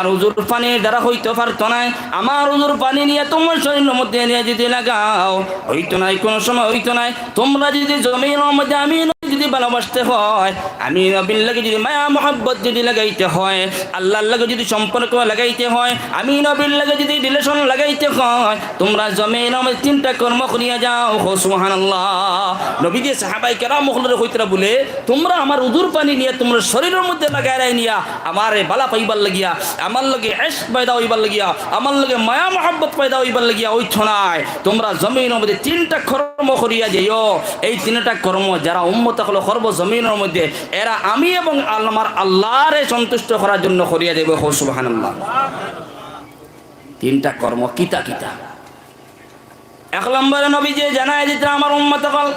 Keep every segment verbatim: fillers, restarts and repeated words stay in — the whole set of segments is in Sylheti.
আমার উজুর পানির দ্বারা অইতো পারতো নায়। আমার উজুর পানি নিয়া তুমরার শরীরর মধ্যে নিয়া যদি লাগাও, অইতো নায়, কুনু সময় অইতো নায়। তুমরা যদি জমিনর মধ্যে আমি নবী যদি ভালোবাসতে হয়, আমি নবীর লগে যদি মায়া মহব্বত যদি লাগাইতে হয়, আল্লার লগে যদি সম্পর্ক লাগাইতে হয়, আমি নবীর লগে যদি relation লাগাইতে হয়, তুমরা জমিনর মধ্যে তিনটা কর্ম করিয়া যাও। কও সুবহানাল্লাহ। নবীজি সাহাবায়ে কেরাম অকলরে কইতরা বুলে, তুমরা আমার উজুর পানি নিয়া তুমরার শরীরর মধ্যে লাগাইরায় নিয়া আমারে ভালা পাইবার লাগিয়া, আমার লগে ইশক পয়দা অইবার লাগিয়া, আমার লগে মায়া মহব্বত পয়দা অইবার লাগিয়া অইতো নায়। তুমরা জমিনর মধ্যে তিনটা কর্ম করিয়া যাইও। এই তিনটা কর্ম যারা উম্মত অকল করবো জমিনর মধ্যে, এরা আমি এবং আমার আল্লারে সন্তুষ্ট করার জন্য করিয়া যাইবো। কও সুবহানাল্লাহ। তিনটা কর্ম কিতা কিতা? এক নম্বরে নবীজি জানাই দিতরা আমার উম্মত অকল,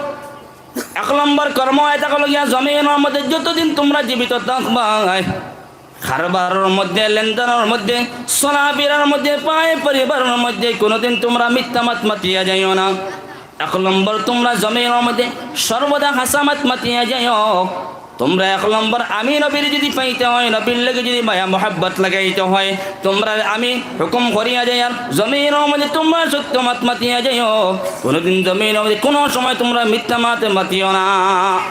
এক নম্বর কর্ম ইটা অইলো গিয়া জমিনর মধ্যে যতদিন তুমরা জীবিত থাকবায়, কারবারর মধ্যে, লেনদেনর মধ্যে, চলাফিরার মধ্যে, পায় পরিবারর মধ্যে কুনুদিন তুমরা মিথ্যা মাত মাতিয়া যাইও না। এক নম্বর, তুমরা জমিনর মধ্যে সর্বদা হাছা মাত মাতিয়া যাইও। তুমরা এক নম্বর, আমি নবীর যদি পাইতে হয়, নবীর লগে যদি মায়া মহব্বত লাগাইতে হয়, তুমরারে আমি হুকুম করিয়া যাইয়ার, জমিনর মধ্যে তুমরা সত্য মাত মাতিয়া যাইও। কুনুদিন জমিনর মধ্যে কুনু সময় তুমরা মিথ্যা মাত মাতিও না।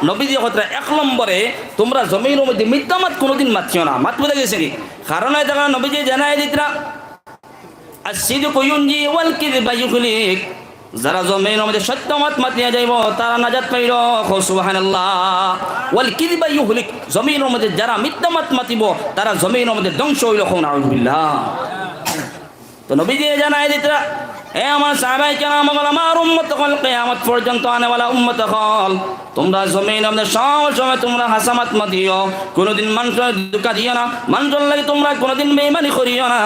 নবীজি কইতরা এক নম্বরে, তুমরা জমিনর মধ্যে মিথ্যা মাত কুনুদিন মাতিও না। মাত বুঝা গেছে নি? কারণ ইটা নবীজি জানাই দিতরা, الصدق ينجي والكذب يهلك। যারা জমিনর মধ্যে সত্য মাত মাতিয়া যাইবো, তারা নাজাত পাইলো। কও সুবহানাল্লাহ। والكذب يهلك। জমিনর মধ্যে যারা মিথ্যা মাত মাতিবো, তারা জমিনর মধ্যে ধ্বংস অইলো। কও নাউজুবিল্লাহ। তো নবীজি জানাই দিতরা, এ আমার সাহাবায়ে কেরাম অকল, আমার উম্মত অকল, কিয়ামত পর্যন্ত আনেওয়ালা উম্মত অকল, তুমরা জমিনর মধ্যে সব সময় তুমরা হাছা মাত মাতিও, কুনুদিন মানষরে ধোঁকা দিও না, মানষর লগে তুমরা কুনুদিন বেইমানি করিও না,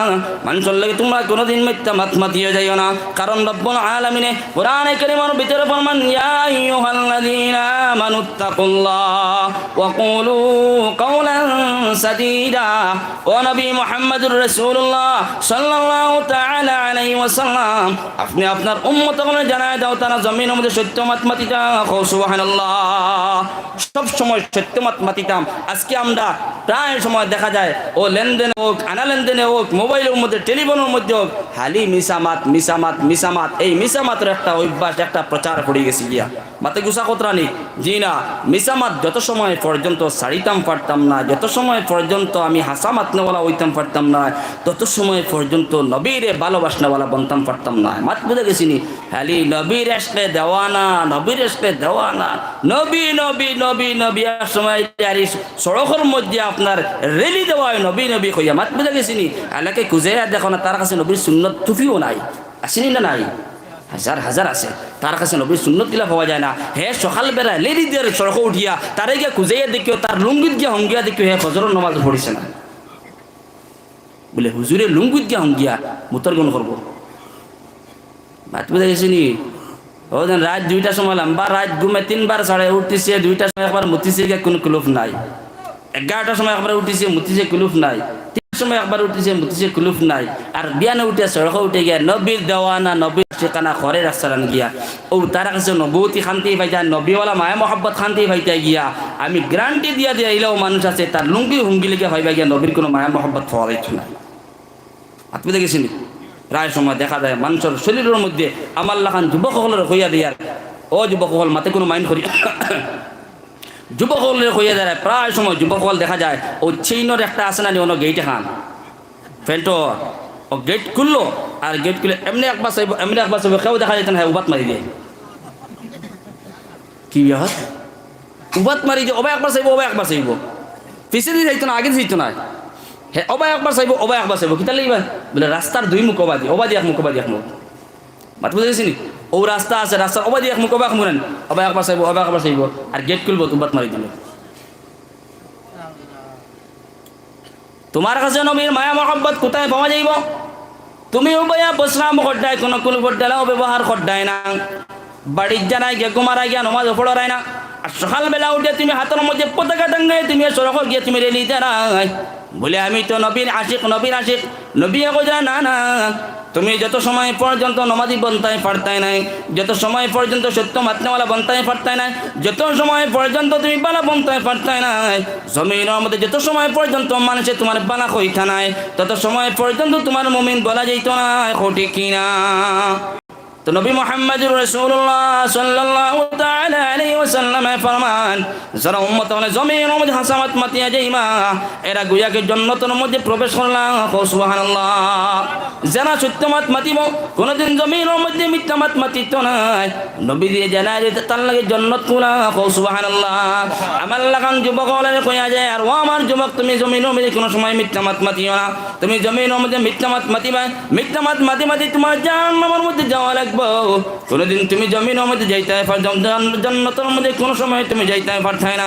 মানষর লগে তুমরা কুনুদিন মিথ্যা মাত মাতিও যাইও না। কারণ রব্বুল আলামিনে কোরআনে কারীমর ভিতরে ফরমান, يا أيها الذين آمنوا اتقوا الله وقولوا قولا سديدا। ও নবী মুহাম্মদুর রাসূলুল্লাহ সাল্লাল্লাহু তাআলা আলাইহি ওয়াসাল্লাম, আপনে আপনার উম্মত অকলরে জানাই দেও, তারা জমিনর মধ্যে সত্য মাত মাতিতা। কও সুবহানাল্লাহ। সব সময় সত্য মাত মাতিতাম। আজকে আমরা প্রায় সময় দেখা যায়, ও লেনদেনে হোক, আনা লেনদেনে হোক, মোবাইলর মধ্যে, টেলিফোনর মধ্যে হোক, খালি মিছা মাত, মিছা মাত, মিছা মাত। এই মিছা মাতর একটা অভ্যাস, একটা প্রচার পড়ি গেছে গিয়া। মাতে গুছা কতরা নি? জি না। মিছা মাত যত সময় পর্যন্ত ছাড়িতাম পারতাম না, যত সময় পর্যন্ত আমি হাছা মাতনেওয়ালা অইতাম পারতাম না, তত সময় পর্যন্ত নবীরে ভালোবাসনেওয়ালা বনতাম পারতাম না। মাত বুঝা গেছে নি? খালি নবীর ইশকে দেওয়ানা, নবীর ইশকে দেওয়ানা, নবী, নবী, নবী, নবী। এক সময় আর এই সড়কর মধ্যে আপনার রেলি দেওয়া হয় নবী, নবী কইয়া। মাত বুঝা গেছে নি? এলাকে খুঁজে দেখো না, তার কাছে নবীর সুন্নত টুপিও নাই। আছে নি না নাই? হাজার হাজার আছে। তার কাছে নবীর সুন্নত গিলা পাওয়া যায় না। হে সকালবেলা লেরি দের সড়কো উঠিয়া, তারে গিয়া খুঁজাইয়া দেখিও, তার লুঙ্গিত গিয়া হঙ্গিয়া দেখিও, হে ফজরর নামাজ পড়ছে না। বুলে, "হুজুরে লুঙ্গিত গিয়া হঙ্গিয়া মুতর গন করবো।" মাত বুঝা গেছে নি? ও যেন রাইত দুইটার সময় লম্বা রাইত ঘুমে তিনবার ছাড়ে উঠিছে, দুইটার সময় একবার মুতিছে গিয়া কুনু কুলুফ নাই। এগারোটার সময় একবার উঠিছে, মুতিছে, কুলুফ নাই। তিনটার সময় একবার উঠিছে, মুতিছে, কুলুফ নাই। আর বিয়ানে উঠে সড়কো উঠে গিয়া নবীর দেওয়ানা, নবীর ঠিকানা করে রাস্তারান গিয়া। ও তার কাছে নবুতি খান্তি পাইতা, নবীওয়ালা মায়া মহব্বত খান্তি পাইতা গিয়া। আমি গ্যারান্টি দিয়া দিয়া ইলাও মানুষ আছে, তার লুঙ্গি হুঙ্গি লেগে পাইবা গিয়া নবীর কুনু মায়া মহব্বত পাওয়া যাইতো না। মাত বুঝা গেছে নি? প্রায় সময় দেখা যায় মানষর শরীরর মধ্যে আমার লাখান যুবক অকলরে কইয়া দেয়ার, ও যুবক অকল মাতে কুনু মাইন্ড করি, যুবক অকলরে কইয়া দেয়ার, প্রায় সময় যুবক অকল দেখা যায় ও চেইনর একটা আছে না নি, অনো গেইট এখান, ফেল্টো, ও গেইট খুললো, আর গেইট খুলে এমনে একবার চাইবো, এমনে একবার চাইবো, কেউ দেখা যাইতো না, হে উবাত মারি দেয়। কি ব্যাপার? উবাত মারি যে ওবা একবার চাইবো, ওবা একবার চাইবো। পিছেদি যাইতো না, আগেদি যাইতো না। হে ওবা একবার চাইবো, ওবা একবার চাইবো। কিতার লাগি বা? বুলে, রাস্তার দুই মুখ ওবাদি, ওবাদি এক মুখ, ওবাদি এক মুখ। মাত বুঝা গেছে নি? ও রাস্তা আছে, রাস্তার ওবাদি এক মুখ, ওবা এক মুখ নেন। ওবা একবার চাইবো, ওবা একবার চাইবো। আর গেইট খুলবো, তো উবাত মারি দিলো। তুমার কাছে নবীর মায়া মহব্বত কুথায় পাওয়া যাইবো? তুমি উবাইয়া বসরাম কররায়, কুনু কুলুফর ঢালাও ব্যবহার কররায় না। বাড়িত যারায় গিয়া ঘুমারায় গিয়া নমাজ পড়রায় না। আর সকালবেলা উঠিয়া তুমি হাতর মধ্যে পতাকা টাঙ্গাই তুমি সড়কো গিয়া তুমি রেলি দেরায়। বলে, "আমি তো নবীর আশিক, নবীর আশিক।" নবী কইরা, "না, না, তুমি যত সময় পর্যন্ত নমাজি বনতায় পারতায় নায়, যত সময় পর্যন্ত সত্য মাতনেওয়ালা বনতায় পারতায় নায়, যত সময় পর্যন্ত তুমি বালা বনতায় পারতায় নায়, জমিনর মধ্যে যত সময় পর্যন্ত মানষে তুমার বালা কইতা নায়, তত সময় পর্যন্ত তুমার মুমিন বলা যাইতো নায়।" কও ঠিক কি না? তো নবী মুহাম্মাদুর রাসূলুল্লাহ সাল্লাল্লাহু তাআলা আলাইহি ওয়াসাল্লামে ফরমান, যারা উম্মত অকলে জমিনর মধ্যে হাছা মাত মাতিয়া যাইবা, এরা গুয়াকে জন্নতর মধ্যে প্রবেশ করলা। কও সুবহানাল্লাহ। যারা সত্য মাত মাতিবো, কোনোদিন জমিনর মধ্যে মিথ্যা মাত মাতিতো নায়, নবীজিয়ে জানাই দিতরা তার লাগি জন্নত খুলা। কও সুবহানাল্লাহ। আমার লাখান যুবক অকলরে কইয়া যাই, আর ও আমার যুবক, তুমি জমিনর মধ্যে কোনো সময় মিথ্যা মাত মাতিও না। তুমি জমিনর মধ্যে মিথ্যা মাত মাতিবায়, মিথ্যা মাত মাতি মাতি তুমার জাহান্নামর মধ্যে যাওয়া লাগবো। কোনোদিন তুমি জমিনর মধ্যে যাইতায় পার-, জন-, জন-, জন্নতর মধ্যে কোনো সময় তুমি যাইতায় পারতায় না।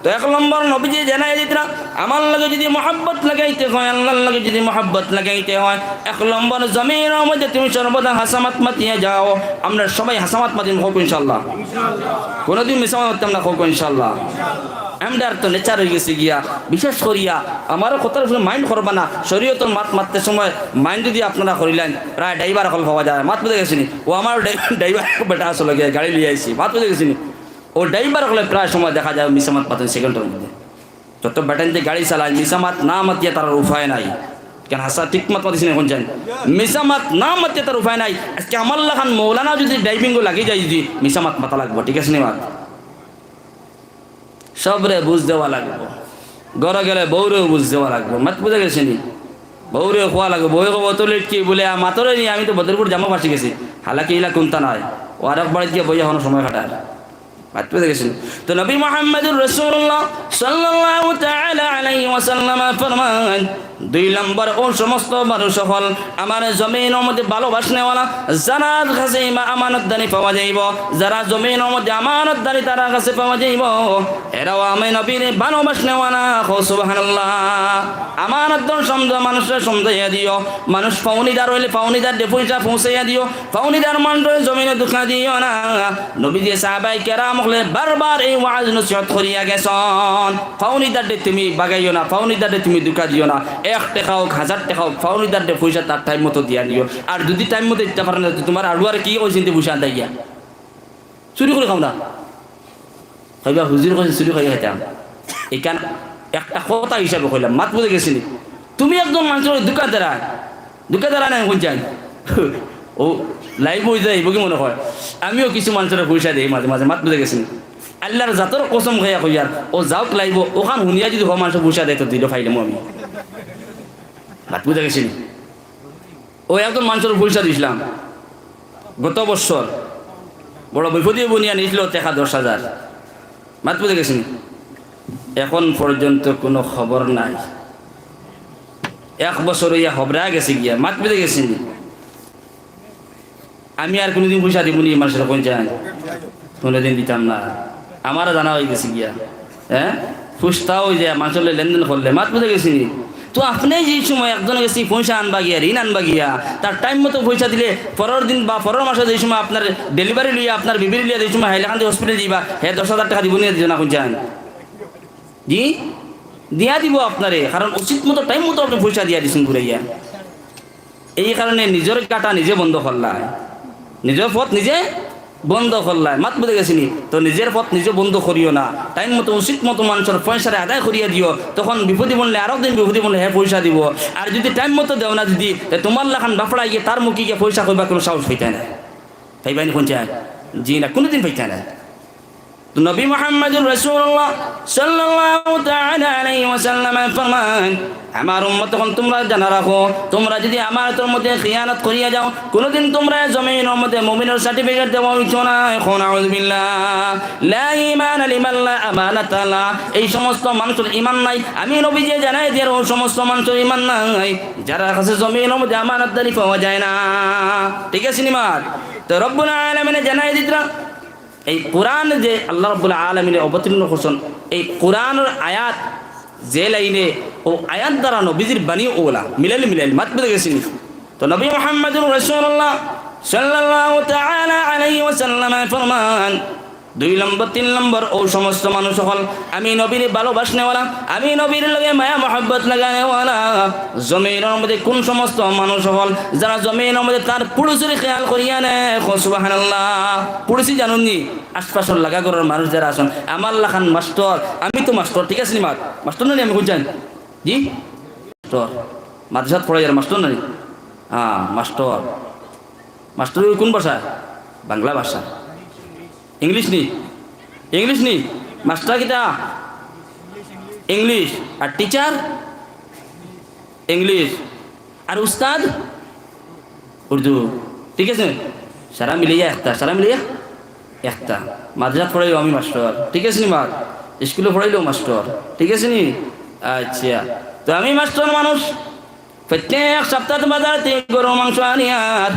তো এক নম্বর নবীজিয়ে জানাই দিতরা, আমার লগে যদি মহব্বত লাগাইতে হয়, আল্লাহর লগে যদি মহব্বত লাগাইতে হয়, এক নম্বর জমিনর মধ্যে তুমি সর্বদা হাছা মাত মাতিয়া যাও। আমরা সবাই হাছা মাত মাতিমু, কউক্কা ইনশাআল্লাহ। কোনোদিন মিছা মাত মাততাম না, কউক্কা ইনশাআল্লাহ। আমরার তো nature অইগেছে গিয়া, বিশেষ করিয়া আমার কথার উপরে mind করবা না, শরীয়তর মাত মাততে সময় mind যদি আপনারা করিলাইন, প্রায় driver অকল পাওয়া যায়, মাত বুঝা গেছে নি? ও আমার ড্রাই-, driver বেটা আসলে গিয়া গাড়ি লইয়া আইছি, মাত বুঝা গেছে নি? ও driver অকলে প্রায় সময় দেখা যায় মিছা মাত মাতইন second-র মধ্যে। যত বেটাইন্তে গাড়ি চালায়, মিছা মাত না মাতিয়া তারার উপায় নাই। কেন হাছা ঠিক মাত মাতিছি না, কউক্কা ইনশাআল্লাহ। মিছা মাত না মাতিয়া তার উপায় নাই। আজকে আমার লাখান মৌলানা যদি driving-ও লাগি যায়, যদি মিছা মাত মাতা লাগবো, ঠিক আছে নি মাত? সবরে বুঝ দেওয়া লাগবো। ঘরো গেলে বউরেও বুঝ দেওয়া লাগবো। মাত বুঝা গেছে নি? বউরেও কওয়া লাগবো। বউয়ে কইবো, "অত late কিতা?" বলে, "আ, মাতরে নি, আমি তো বদরপুর জামা ফাঁসি গেছি।" হালাকি ইলা কুন্তা নায়। ও আরক বাড়িত গিয়া বইয়া হনো সময় কাটার। মাত বুঝা গেছে নি? তো নবী মুহাম্মাদুর রাসূলুল্লাহ সাল্লাল্লাহু তাআলা আলাইহি ওয়াসাল্লাম ফরমান, দুই নম্বর, ও সমস্ত মানুষ অকল, আমার জমিনর মধ্যে ভালোবাসনেওয়ালা, যারার কাছে ইমা-, আমানতদারি পাওয়া যাইবো, যারা জমিনর মধ্যে আমানতদারি তারার কাছে পাওয়া যাইবো, এরাও আমি নবীরে ভালোবাসনেওয়ালা। কও সুবহানাল্লাহ। আমানতদার সমঝ-, মানুষরে সমঝাইয়া দিও, মানুষ পাওনিদার অইলে পাওনিদাররে পয়সা পৌঁছাইয়া দিও, পাওনিদার মানষরে জমিনো ধুকা দিও না। নবীজিয়ে সাহাবায়ে কেরাম অকলরে বারবার এই ওয়াজ নসিহত করিয়া গেছইন। পাওনিদাররে তুমি বাগাইও না, পাওনিদাররে তুমি ধুকা দিও না। এক টেকা অউক, হাজার টেকা অউক, পাওনিদাররে পয়সা তার time মতো দিয়া দিও। আর যদি time মতো দিতা পারো না, তো তুমার আড়ুয়ারে কিতা কইছে, ইনতে পয়সা আনতায় গিয়া চুরি করি খাও না। কইবা, "হুজুরে কইছইন চুরি করি খাইতাম।" ইখান একটা কথা হিসাবে কইলাম, মাত বুঝা গেছে নি? তুমি একজন মানষরে ধুকা দেরায়, ধুকা দেরায় না, কউক্কা ইনশাআল্লাহ। ও live-ও অইযায়, অইবো কি মনো কয়? আমিও কিছু মানষরে পয়সা দেই মাঝে মাঝে, মাত বুঝা গেছে নি? আল্লার জাতর কসম খাইয়া কইয়ার, ও যাউক live-ও, অখান হুনিয়া যদি হ মানষে পয়সা দেয় তো দিল পাইলাম আমি। মাত বুঝা গেছে নি? ও একজন মানষরে পয়সা দিছলাম গত বছর, বড় বিপদে বুনিয়া নিছিল টেকা দশ হাজার। মাত বুঝা গেছে নি? এখন পর্যন্ত কোনো খবর নাই। এক বছর অইয়া হবরা গেছে গিয়া। মাত বুঝা গেছে নি? আমি আর কোনোদিন পয়সা দিমু নি মানষরে, কউক্কা ইনশাআল্লাহ? কোনোদিন দিতাম না। আমারও জানা অইগেছে গিয়া। হ্যাঁ? ফুস্তা অইযায় মানষর লগে লেনদেন করলে। মাত বুঝা গেছে নি? তো আপনে যে সময় একজনর গেছে পয়সা আনবা গিয়া, ঋণ আনবা গিয়া, তার time মতো পয়সা দিলে, পরর দিন বা পরর মাসো যে সময় আপনার delivery লইয়া, আপনার বিবিরে লইয়া যে সময় হাইলাকান্দি hospital যাইবা, হে দশ হাজার টেকা দিবো নি, দিতো না, কউক্কা ইনশাআল্লাহ? জি? দিয়া দিবো আপনারে, কারণ উচিত মতো time মতো আপনে পয়সা দিয়া দিছইন ঘুরাইয়া। এই কারণে নিজর গাটা নিজে বন্ধ করলায়, নিজর পথ নিজে বন্ধ করলায়। মাত বুঝা গেছে নি? তো নিজর পথ নিজে বন্ধ করিও না, time মতো উচিত মতো মানষর পয়সারে আদায় করিয়া দিও। তখন বিপদে পড়লে, আরক দিন বিপদে পড়লে হে পয়সা দিবো। আর যদি time মতো দেও না, যদি তে তুমার লাখান বাফড়ায় গিয়া তার মুখে গিয়া পয়সা কইবার কোনো সাহস পাইতায় না। পাইবায় নি কউক্কা ইনশাআল্লাহ? জি না, কোনোদিন পাইতায় না। তো নবী মুহাম্মাদুর রাসূলুল্লাহ সাল্লাল্লাহু তাআলা আলাইহি ওয়াসাল্লামে ফরমান, আমার উম্মত অকল তুমরা জানা রাখো, তুমরা যদি আমানতর মধ্যে খিয়ানত করিয়া যাও, কোনোদিন তুমরারে জমিনর মধ্যে মুমিনর certificate দেওয়া অইতো নায়। কও আউযুবিল্লাহ। লা ঈমানা লিমান লা আমানাতা লা। এই সমস্ত মানষর ঈমান নাই। আমি নবীজিয়ে জানাই দিয়ার, ও সমস্ত মানষর ঈমান নাই, যারার কাছে জমিনর মধ্যে আমানতদারি পাওয়া যায় না। ঠিক আছে নি মাত? তো রব্বুল আলামিনে জানাই দিতরা, এই কোরআন যে আল্লাহ রাব্বুল আলামিনে অবতীর্ণ করছইন, এই কোরআনর আয়াত যে লাইনে, ও আয়াত দ্বারা নবীজির বাণী অউলা মিলাইল মিলাইল। মাত বুঝা গেছে নি? তো নবী মুহাম্মাদুর রাসূলুল্লাহ সাল্লাল্লাহু তাআলা আলাইহি ওয়াসাল্লামে ফরমান, দুই নম্বর, তিন নম্বর, অউ সমস্ত মানুষ অকল, আমি নবীরে ভালোবাসনেওয়ালা, আমি নবীর লগে মায়া মহব্বত লাগানেওয়ালা। জমিনর মধ্যে কুন সমস্ত মানুষ অকল, যারা জমিনর মধ্যে তার পুরুষরে খেয়াল করিয়া নে? কও সুবহানাল্লাহ। পুরুষই জানইন নি, আশপাশর লাগা ঘরর মানুষ যারা আছইন, আমার লাখান মাস্টর, আমি তো মাস্টর, ঠিক আছে নি মাত? মাস্টর না নি আমি, বুঝছইন? জি? মাস্টর। মাদ্রাসাত পড়াইয়ার মাস্টর না নি? হ্যাঁ, মাস্টর। মাস্টর অউ কুন ভাষা? বাংলা ভাষা। ইংলিশ নি? ইংলিশ নি? মাস্টার কিতা? ইংলিশ। আর টিচার? ইংলিশ। আর উস্তাদ? উর্দু। ঠিক আছে? সারা মিলাইয়া একটা, সারা মিলাইয়া একটা। মাদ্রাসাত পড়াইলেও আমি মাস্টর, ঠিক আছে নি মাত? স্কুলো পড়াইলেও মাস্টর, ঠিক আছে নি? আচ্ছা, তো আমি মাস্টর মানুষ, প্রত্যেক সপ্তাহত বাজার থাকি গরুর মাংস আনিয়ার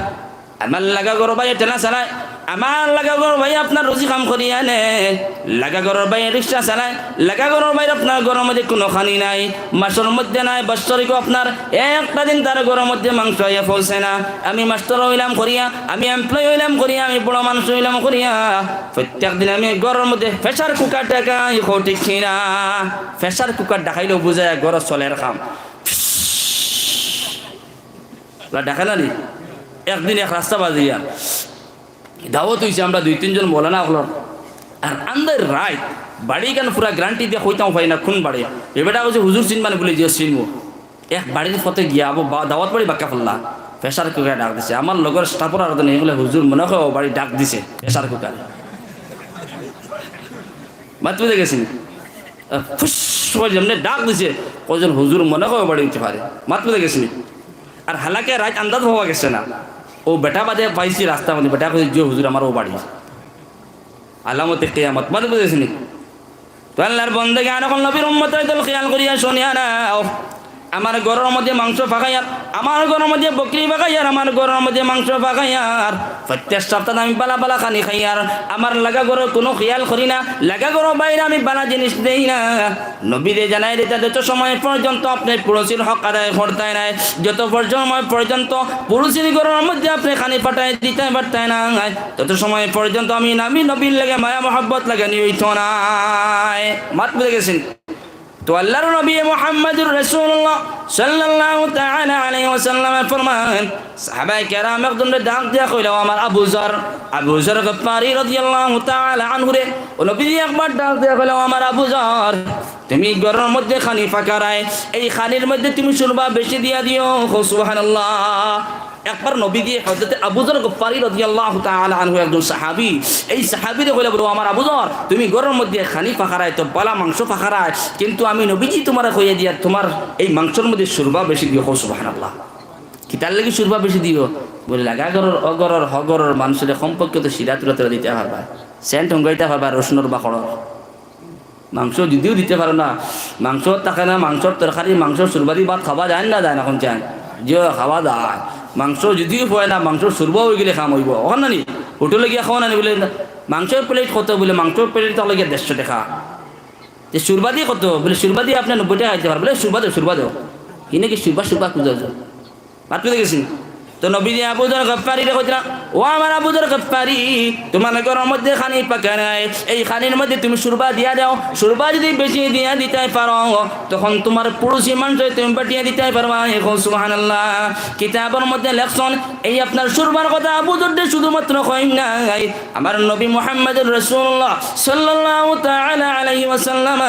আমার লাগা ঘরর ভাইয়ে ঠেলা চালায়, আমার লাগা ঘরর ভাইয়ে আপনার রুজি কাম করিয়া নে, লাগা ঘরর ভাইয়ে রিক্সা চালায়, লাগা ঘরর ভাইর আপনার ঘরর মধ্যে কুনু খানি নাই, মাসর মধ্যে নাই, বৎসরিকও আপনার একটা দিন তার ঘরর মধ্যে মাংস আইয়া পৌঁছে না। আমি মাস্টর অইলাম করিয়া, আমি এমপ্লয়ি অইলাম করিয়া, আমি বড় মানুষ অইলাম করিয়া, প্রত্যেক দিন আমি ঘরর মধ্যে প্রেশার কুকার ডাকাই, কও ঠিক কি না? প্রেশার কুকার ডাকাইলেও বুঝা যায় ঘরো চলের কাম। ওলা ডাকে না নি? একদিন এক রাস্তা বাজিয়া দাওয়াত অইছে, আমরা দুই তিনজন মৌলানা অকলর। আর আন্দাইর রাইত, বাড়িখান পুরা গ্যারান্টি দিয়া কইতাম পারি না কুন বাড়ি। এ বেটা কইছে, "হুজুর চিনবা নি?" বুলে, "জি চিনমু।" এক বাড়ির পথে গিয়া, আবো বা-, দাওয়াত বাড়ি বাক্কা ফাল্লা, প্রেশার কুকারে ডাক দিছে। আমার লগর স্টাফর আর জন, এগুলা হুজুর মনে অয় অউ বাড়ি ডাক দিছে প্রেশার কুকারে। মাত বুঝা গেছে নি? আহ, ফুস করে যেমনে ডাক দিছে, কয়জন হুজুর মনে অয় অউ বাড়ি অইতে পারে। মাত বুঝা গেছে নি? আর হালাকে রাইত আন্দাজ পাওয়া গেছে না। অউ বেটা বাদে পাইছি রাস্তা মধ্যে, বেটা কইছে, "জি হুজুর, আমার অউ বাড়ি।" আলামতে কিয়ামত। মাত বুঝা গেছে নি? তো আল্লার বন্দেগান অকল, নবীর উম্মত অকল, খেয়াল করিয়া শুনিয়া নেও। আমার ঘরর মধ্যে মাংস পাকাইয়ার, আমার ঘরর মধ্যে বকরি পাকাইয়ার, আমার ঘরর মধ্যে মাংস পাকাইয়ার। প্রত্যেক সপ্তাহে আমি বালা বালা খানি খাইয়ার। আমার লাগা ঘরর কুনু খেয়াল করি না, লাগা ঘরর ভাইরে আমি বালা জিনিস দেই না। নবীয়ে জানাই দিতা, যত সময় পর্যন্ত আপনে পুরুষর হক আদায় করতায় নায়, যত পর্যন্ত সময় পর্যন্ত পুরুষর ঘরর মধ্যে আপনে খানি পাঠাই দিতায় পারতায় নায়, তত সময় পর্যন্ত আমি, আমি নবীর লগে মায়া মহব্বত লাগানি অইতো নায়। মাত বুঝা গেছে নি? তো আল্লার নবী মুহাম্মাদুর রাসূলুল্লাহ সাল্লাল্লাহু তাআলা আলাইহি ওয়াসাল্লামে ফরমান, সাহাবায়ে কেরাম একজনরে ডাক দিয়া কইলা, "ও আমার আবু যর।" আবু যর গফফারী রাদিয়াল্লাহু তাআলা আনহুরে, ও নবীজি একবার ডাক দিয়া কইলা, "ও আমার আবু যর, তুমি ঘরর মধ্যে খানি পাকারায়, এই খানির মধ্যে তুমি সুরমা বেশি দিয়া দিও।" কও সুবহানাল্লাহ। একবার নবীজি হযরতে আবু যর গফফারী রাদিয়াল্লাহু তাআলা আনহু, একজন সাহাবী, এই সাহাবীরে কইলা, "ও আমার আবু যর, তুমি ঘরর মধ্যে খানি পাকারায়, তো বালা মাংস পাকারায়, কিন্তু আমি নবীজি তুমারে কইয়া দিয়ার, তুমার এই মাংসর মধ্যে সুরমা বেশি দিও।" কও সুবহানাল্লাহ। কিতার লাগি সুরমা বেশি দিও? বুলে, লাগা ঘরর, অউ ঘরর, হউ ঘরর মানষরে কমপক্ষে তো শিরা তুরা তুরা দিতায় পারবায়, সেন্ট হুঙ্গাইতায় পারবায় রসুনর বাকড়র। মাংস যুদিও দিতায় পারো না, মাংস থাকে না, মাংসর তরকারি, মাংসর সুরমা দি ভাত খাওয়া যায় না, যায় না, কইন চাইন? জি অয়, খাওয়া যায়। মাংস যুদিও পায় না, মাংসর সুরমা অইগেলে কাম অইবো। অখন না নি? হোটেলো গিয়া খাও না নি? বুলে, "মাংসর প্লেট কত?" বুলে, "মাংসর প্লেট তো অইলো গিয়া দেড়শো টেকা।" তে সুরমা দি কত? বুলে, "সুরমা দি আপনে নব্বই টেকা খাইতা পারবা।" বুলে, "সুরমা দেও, সুরমা দেও।" হিনে কি সুরমা, সুরমা খুঁজা যায়? মাত বুঝা গেছে নি? তো নবীজি আবু যর গফফারীরে কইতরা, "ও আমার আবু যর গফফারী, তুমার ঘরর মধ্যে খানি পাকারায়, এই খানির মধ্যে তুমি সুরমা দিয়া দেও, সুরমা যুদি বেশি দিয়া দিতায় পারো, তখন তুমার পুরুষি মানষরে তুমি পাঠাইয়া দিতায় পারবায়।" কও সুবহানাল্লাহ। কিতাবর মধ্যে লেখছইন, এই আপনার সুরমার কথা আবু যররে শুধুমাত্র কইন নাই, আমার নবী মুহাম্মাদুর রাসূলুল্লাহ সাল্লাল্লাহু তাআলা আলাইহি ওয়াসাল্লাম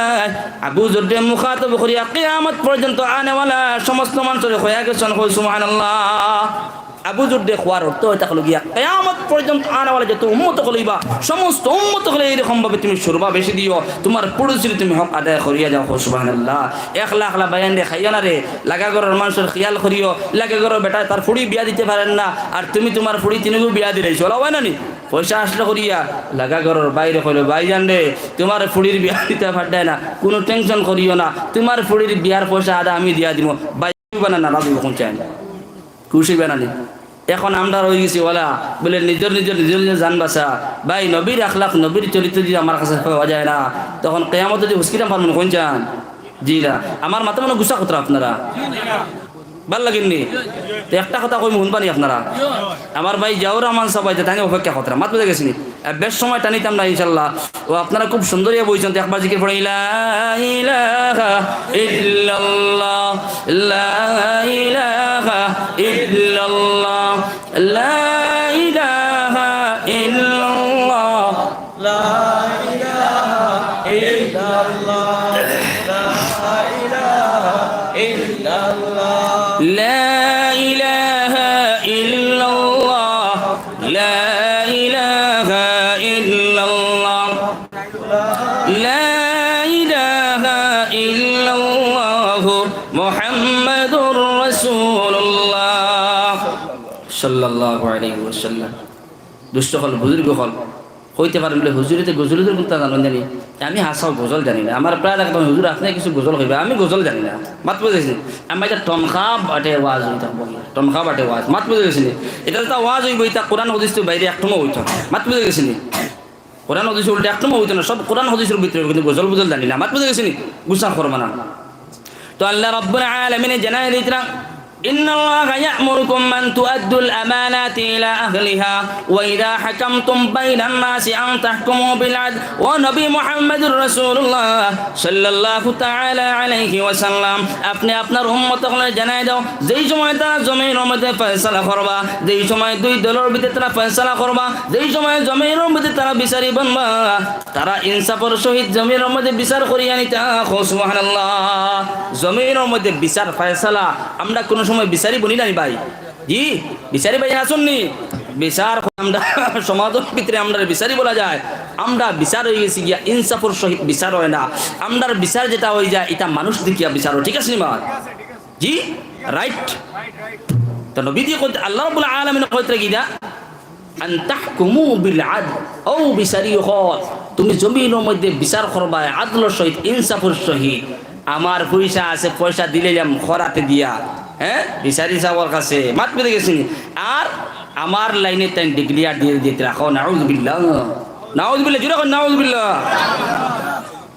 আবু যররে মুখাতব করিয়া কিয়ামত পর্যন্ত আনেওয়ালা সমস্ত মানষরে কইয়া গেছইন, কও সুবহানাল্লাহ। আবু যররে কওয়ার অর্থ অইতা অইলো গিয়া, কিয়ামত পর্যন্ত আনেওয়ালা যত উম্মত অকল অইবা, সমস্ত উম্মত অকলরে এইরকম ভাবে তুমি সুরমা বেশি দিও, তুমার পুরুষিরে তুমি হক আদায় করিয়া যাও, কও সুবহানাল্লাহ। একলা একলা ভাইয়াইনরে খাইও না রে, লাগা ঘরর মানষর খিয়াল করিও, লাগা ঘরর বেটায় তার ফুড়ি বিয়া দিতে পারের না, আর তুমি তুমার ফুড়ি তিনগু বিয়া দিলাইছো, অলা অয় না নি? পয়সা আসলো করিয়া, লাগা ঘরর ভাইরে কইলো, "ভাইজান রে, তুমার ফুড়ির বিয়া দিতে পাররায় না, কুনু টেনশন করিও না, তুমার ফুড়ির বিয়ার পয়সা আধা আমি দিয়া দিমু।" ভাই অইবা না নারাজ অইবো, কইন চাইন? খুশি অইবা না নি? এখন আমরা রইগেছি অলা, বুলে নিজর, নিজর, নিজর, নিজর জান বাঁচা। ভাই, নবীর আখলাক, নবীর চরিত্র যুদি আমার কাছে পাওয়া যায় না, তখন কিয়ামতো যে হুসকিতাম পারমু নি, কইন চাইন? জি না। আমার মাতো মনো গুসা কররা আপনারা। ভালা লাগের নি? তো একটা কথা কইমু, হুনবা নি আপনারা? আমার ভাই জিয়াউর রহমান সাব আইতা, তাইন অপেক্ষা কররা। মাত বুঝা গেছে নি? এ, বেশ সময় টানিতাম না ইনশাল্লাহ। ও আপনারা খুব সুন্দর ইয়া বইছইন, তো একবার জিকির পড়ে, লা ইলাহা ইল্লাল্লাহ, লা ইলাহা ইল্লাল্লাহ, লা ইলাহা ইল্লাল্লাহ। لا إله إلا الله، لا إله إلا الله. لا إله إلا الله، لا إله إلا الله، لا إله إلا الله، محمد رسول الله، صلى الله عليه وسلم. দুস্ত অকল, বুজুর্গ অকল, কইতে পারইন বুলে, "হুজুরে তো গজল টজল কুন্তা জানইন জানি?" আমি হাছাউ গজল জানি না। আমার প্রায় লাগে, "হুজুর, আপনে কিছু গজল কইবা, আমি গজল জানি না।" মাত বুঝা গেছে নি? আমি ইটা তনখা বাটে ওয়াজ অইতো, তনখা বাটে ওয়াজ। মাত বুঝা গেছে নি? ইটা যেটা ওয়াজ অইবো, ইটা কোরআন হাদিস তো বাইরে একটুমও অইতো না। মাত বুঝা গেছে নি? কোরআন হাদিস উল্টা একটুমও অইতো না, সব কোরআন হাদিসর ভিতরে, কিন্তু গজল বুজল জানি না। মাত বুঝা গেছে নি? গুসা করবা না। তো আল্লাহ রাব্বুল আলামিনে জানাই দিতরা, إن الله يأمركم أن تؤدوا الأمانات إلى أهلها وإذا حكمتم بين الناس أن تحكموا بالعدل. ও নবী মুহাম্মদুর রাসূলুল্লাহ সাল্লাল্লাহু তাআলা আলাইহি ওয়াসাল্লাম, আপনে আপনার উম্মত অকলরে জানাই দেও, যেই সময় তারা জমিনর মধ্যে ফয়সালা করবা, যেই সময় দুই দলর ভিতরে তারা ফয়সালা করবা, যেই সময় জমিনর মধ্যে তারা বিচারি বনবা, তারা ইনসাফর সহিত জমিনর মধ্যে বিচার করিয়া নিতা। কও সুবহানাল্লাহ। জমিনর মধ্যে বিচার ফয়সালা, আমরা কুনু সময় বিচারি বনি নাই ভাই? জি, বিচারি ভাই আছইন নি? বিচার আমরা সমাজর ভিতরে আমরারে বিচারি বলা যায়। আমরা বিচার অই গেছি গিয়া ইনসাফর সহিত বিচার অয় না। আমরার বিচার যেটা অই যায়, ইটা মানুষ দেখিয়া বিচার অয়, ঠিক আছে নি বা? জি, right। তো নবীজি কইতে, আল্লাহ রাব্বুল আলামিন কইতে কি দা? أن تحكموا بالعدل. ও বিচারি অকল, তুমি জমিনর মধ্যে বিচার করবায় আদলর সহিত, ইনসাফর সহিত। আমার পয়সা আছে, পয়সা দিলাইলাম খরাতে দিয়া, হ্যাঁ, বিচারি সাবর কাছে, মাত বুঝা গেছে নি? আর আমার লাইনে তাইন declare দিয়া দিতরা। কও নাউজুবিল্লাহ, নাউজুবিল্লাহ, জুরে কও নাউজুবিল্লাহ।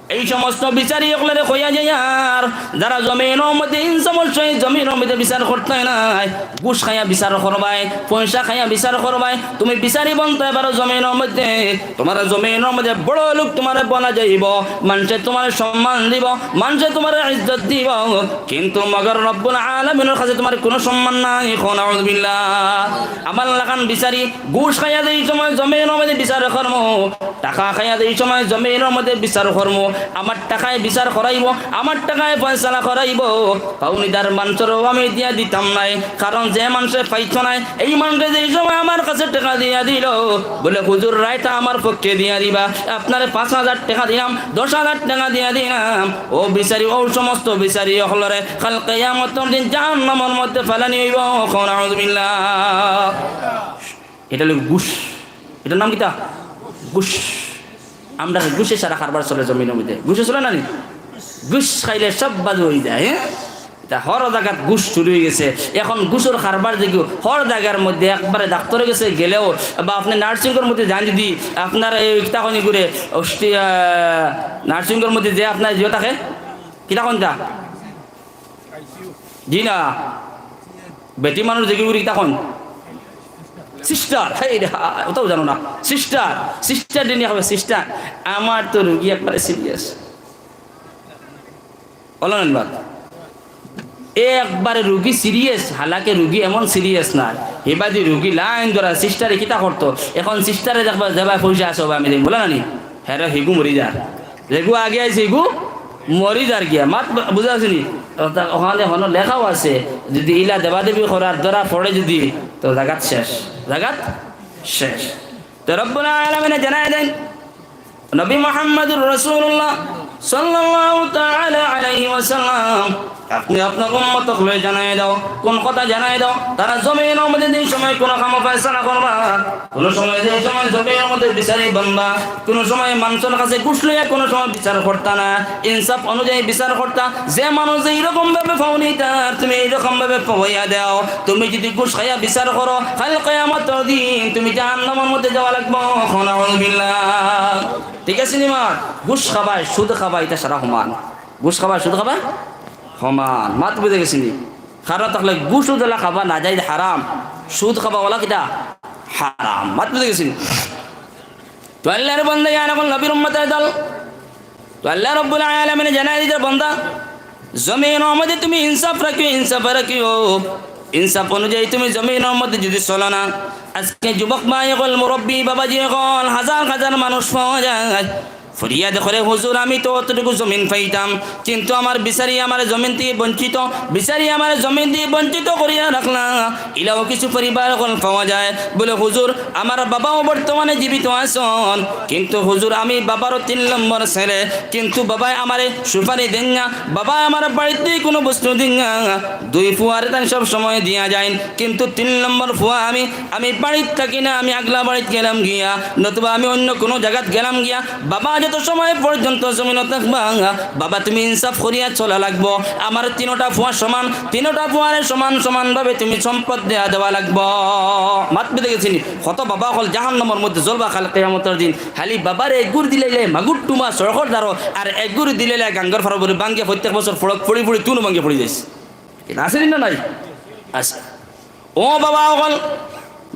এই সমস্ত বিচারি অকলরে কইয়া যাইয়ার, যারা জমিনর মধ্যে ইনসাফর সহিত জমিনর মধ্যে বিচার করতায় নায়, ঘুষ খাইয়া বিচার করবায়, পয়সা খাইয়া বিচার করবায়, তুমি বিচারি বনতায় পারো জমিনর মধ্যে, তুমারে জমিনর মধ্যে বড় লোক তুমারে বনা যাইবো, মানষে তুমারে সম্মান দিবো, মানষে তুমারে ইজ্জত দিবো, কিন্তু মগর রব্বুল আলামিনর কাছে তুমার কুনু সম্মান নাই। কও নাউজুবিল্লাহ। আমার লাখান বিচারি ঘুষ খাইয়া যেই সময় জমিনর মধ্যে বিচার করমু, টাকা খাইয়া যেই সময় জমিনর মধ্যে বিচার করমু, আমার টাকায় বিচার করাইবো, আমার টাকায় ফয়সালা করাইবো। পাওনিদার মানষরেও আমি দিয়া দিতাম নায়, কারণ যে মানষে পাইতো নায়, এই মানষে যেই সময় আমার কাছে টাকা দিয়া দিলো, বুলে, "হুজুর, রায়তা আমার পক্ষে দিয়া দিবা, আপনারে পাঁচ হাজার টাকা দিলাম, দশ হাজার টাকা দিয়া দিলাম।" ও বিচারি, ও সমস্ত বিচারি অকলরে কাল কিয়ামতর দিন জাহান্নামর মধ্যে ফালানি অইবো। কও নাউজুবিল্লাহ। ইটা অইলো ঘুষ। ইটার নাম কিতা? ঘুষ। আমরার ঘুষে সারা কারবার চলে জমিনর মধ্যে। ঘুষে চলে না নি? ঘুষ খাইলে সব বাজে অই যায়, হ্যাঁ? ইটা হর জাগাত ঘুষ শুরু অই গেছে। এখন ঘুষর কারবার দেখিও হর জাগার মধ্যে, একবারে ডাক্তরর গেছে গেলেও, বা আপনে nursing-র মধ্যে যাইন যদি, আপনার এই কিতা কইন ইগুরে, অস্টি-, আহ, nursing-র মধ্যে যে আপনার যে থাকে, কিতা কইন তা? জি না, বেটি মানুষ দেখি উড়ি কিতা কইন? Sister। হেই রে, হা, অতাও জানো না। Sister, sister দিন হবে sister। আমার তো রুগী একবারে serious। বলো না বাদ। একবারে রুগী serious, হালাকে রুগী এমন serious না। হেবাদি রুগী লাইন ধরা, sister-এ কিতা করতো? এখন sister-এ দেখবা, যেবা পয়সা আছে, ওবা আমি দিমু। বলো না নি? হেরে হিগু মরি যা। যেগু আগে আইছে, হিগু মরি যার গিয়া। মাত বু-, বুঝা আছে নি? অর্থাৎ ওখানে হনো লেখাও আছে, যদি ইলা দেবাদেবি করার ধরা পড়ে যদি, তো জাগাত শেষ, জাগাত শেষ। তো রব্বুল আলামিনে জানাই দেন, নবী মুহাম্মদুর রাসূলুল্লাহ সাল্লাল্লাহু তাআলা আলাইহি ওয়াসাল্লাম, আপনে আপনার উম্মত অকলরে জানাই দেও, কোন কথা জানাই দেও, তারা জমিনর মধ্যে যেই সময় কোন কাম ফয়সালা করবা, কোন সময় যেই সময় জমিনর মধ্যে বিচারি বনবা, কোন সময় মানষর কাছে ঘুষ লইয়া কোন সময় বিচার করতা না, ইনসাফ অনুযায়ী বিচার করতা। যে মানুষ যে এইরকম ভাবে পাওনিদার, তুমি এইরকম ভাবে পাওয়াইয়া দেও, তুমি যদি ঘুষ খাইয়া বিচার করো, কাল কিয়ামতর দিন তুমি জাহান্নামর মধ্যে যাওয়া লাগবো। নাউজুবিল্লাহ। ঠিক আছে নি মা? ঘুষ খাবায়, সুদ খাবায়, ইটা সারা সমান। ঘুষ খাবায়, সুদ খাবায়, সমান। মাত বুঝা গেছে নি? কারণ তাহলে ঘুষ যেলা খাবা নাজায়েজ হারাম, সুদ খাবা অলা কিতা হারাম। মাত বুঝি গেছইন? তো আল্লাহর বান্দা, ইয়া নবীর উম্মতের দল, তো আল্লাহ রাব্বুল আলামিনে জানাই দিছইন, বান্দা, জমিনর মধ্যে তুমি ইনসাফ রাখিও, ইনসাফ রাখিও। ইনসাফ অনুযায়ী তুমি জমিনর মধ্যে যদি চলো না, আজকে যুবক ভাই অকল, মুরব্বী বাবাজি অকল, হাজার হাজার মানুষ পাওয়া যায়, ফরিয়াদ করে, "হুজুর, আমি তো অতটুকু জমিন পাইতাম, কিন্তু আমার বিচারি আমার জমিন থাকি বঞ্চিত, বিচারি আমার জমিন থাকি বঞ্চিত করিয়া রাখলা।" ইলাও কিছু পরিবার অকল পাওয়া যায়, বলে, "হুজুর, আমার বাবাও বর্তমানে জীবিত আছইন, কিন্তু হুজুর, আমি বাবারও তিন নম্বর ছেলে, কিন্তু বাবায় আমারে সুপারি দেইন না, বাবায় আমার বাড়িত থাকি কুনু বস্তু দেইন না, দুই ফুয়ারে তান সব সময় দিয়া যাইন, কিন্তু তিন নম্বর ফুয়া আমি, আমি বাড়িত থাকি না, আমি আগলা বাড়িত গেলাম গিয়া, নতুবা আমি অন্য কুনু জাগাত গেলাম গিয়া, বাবা যত সময় পর্যন্ত জমিনো থাকবা, বাবা তুমি ইনসাফ করিয়া চলা লাগবো, আমার তিনোটা ফুয়া সমান, তিনোটা ফুয়ারে সমান সমানভাবে তুমি সম্পদ দেয়া দেওয়া লাগবো।" মাত বুঝি গেছইন নি? কত বাবা অকল জাহান্নামর মধ্যে জ্বলবা কাল কিয়ামতর দিন। খালি বাবারে এগুর দিলাইলে মাগুর টুমা সড়কর দ্বারো, আর এগুর দিলাইলে গাঙ্গর ফারো বুলে ভাঙ্গিয়া প্রত্যেক বছর ফড়ক ফড়ি ফড়ি তুনু ভাঙ্গিয়া পড়ি যাইছে। কিতা আছে নি না নাই? আছে। ও বাবা অকল,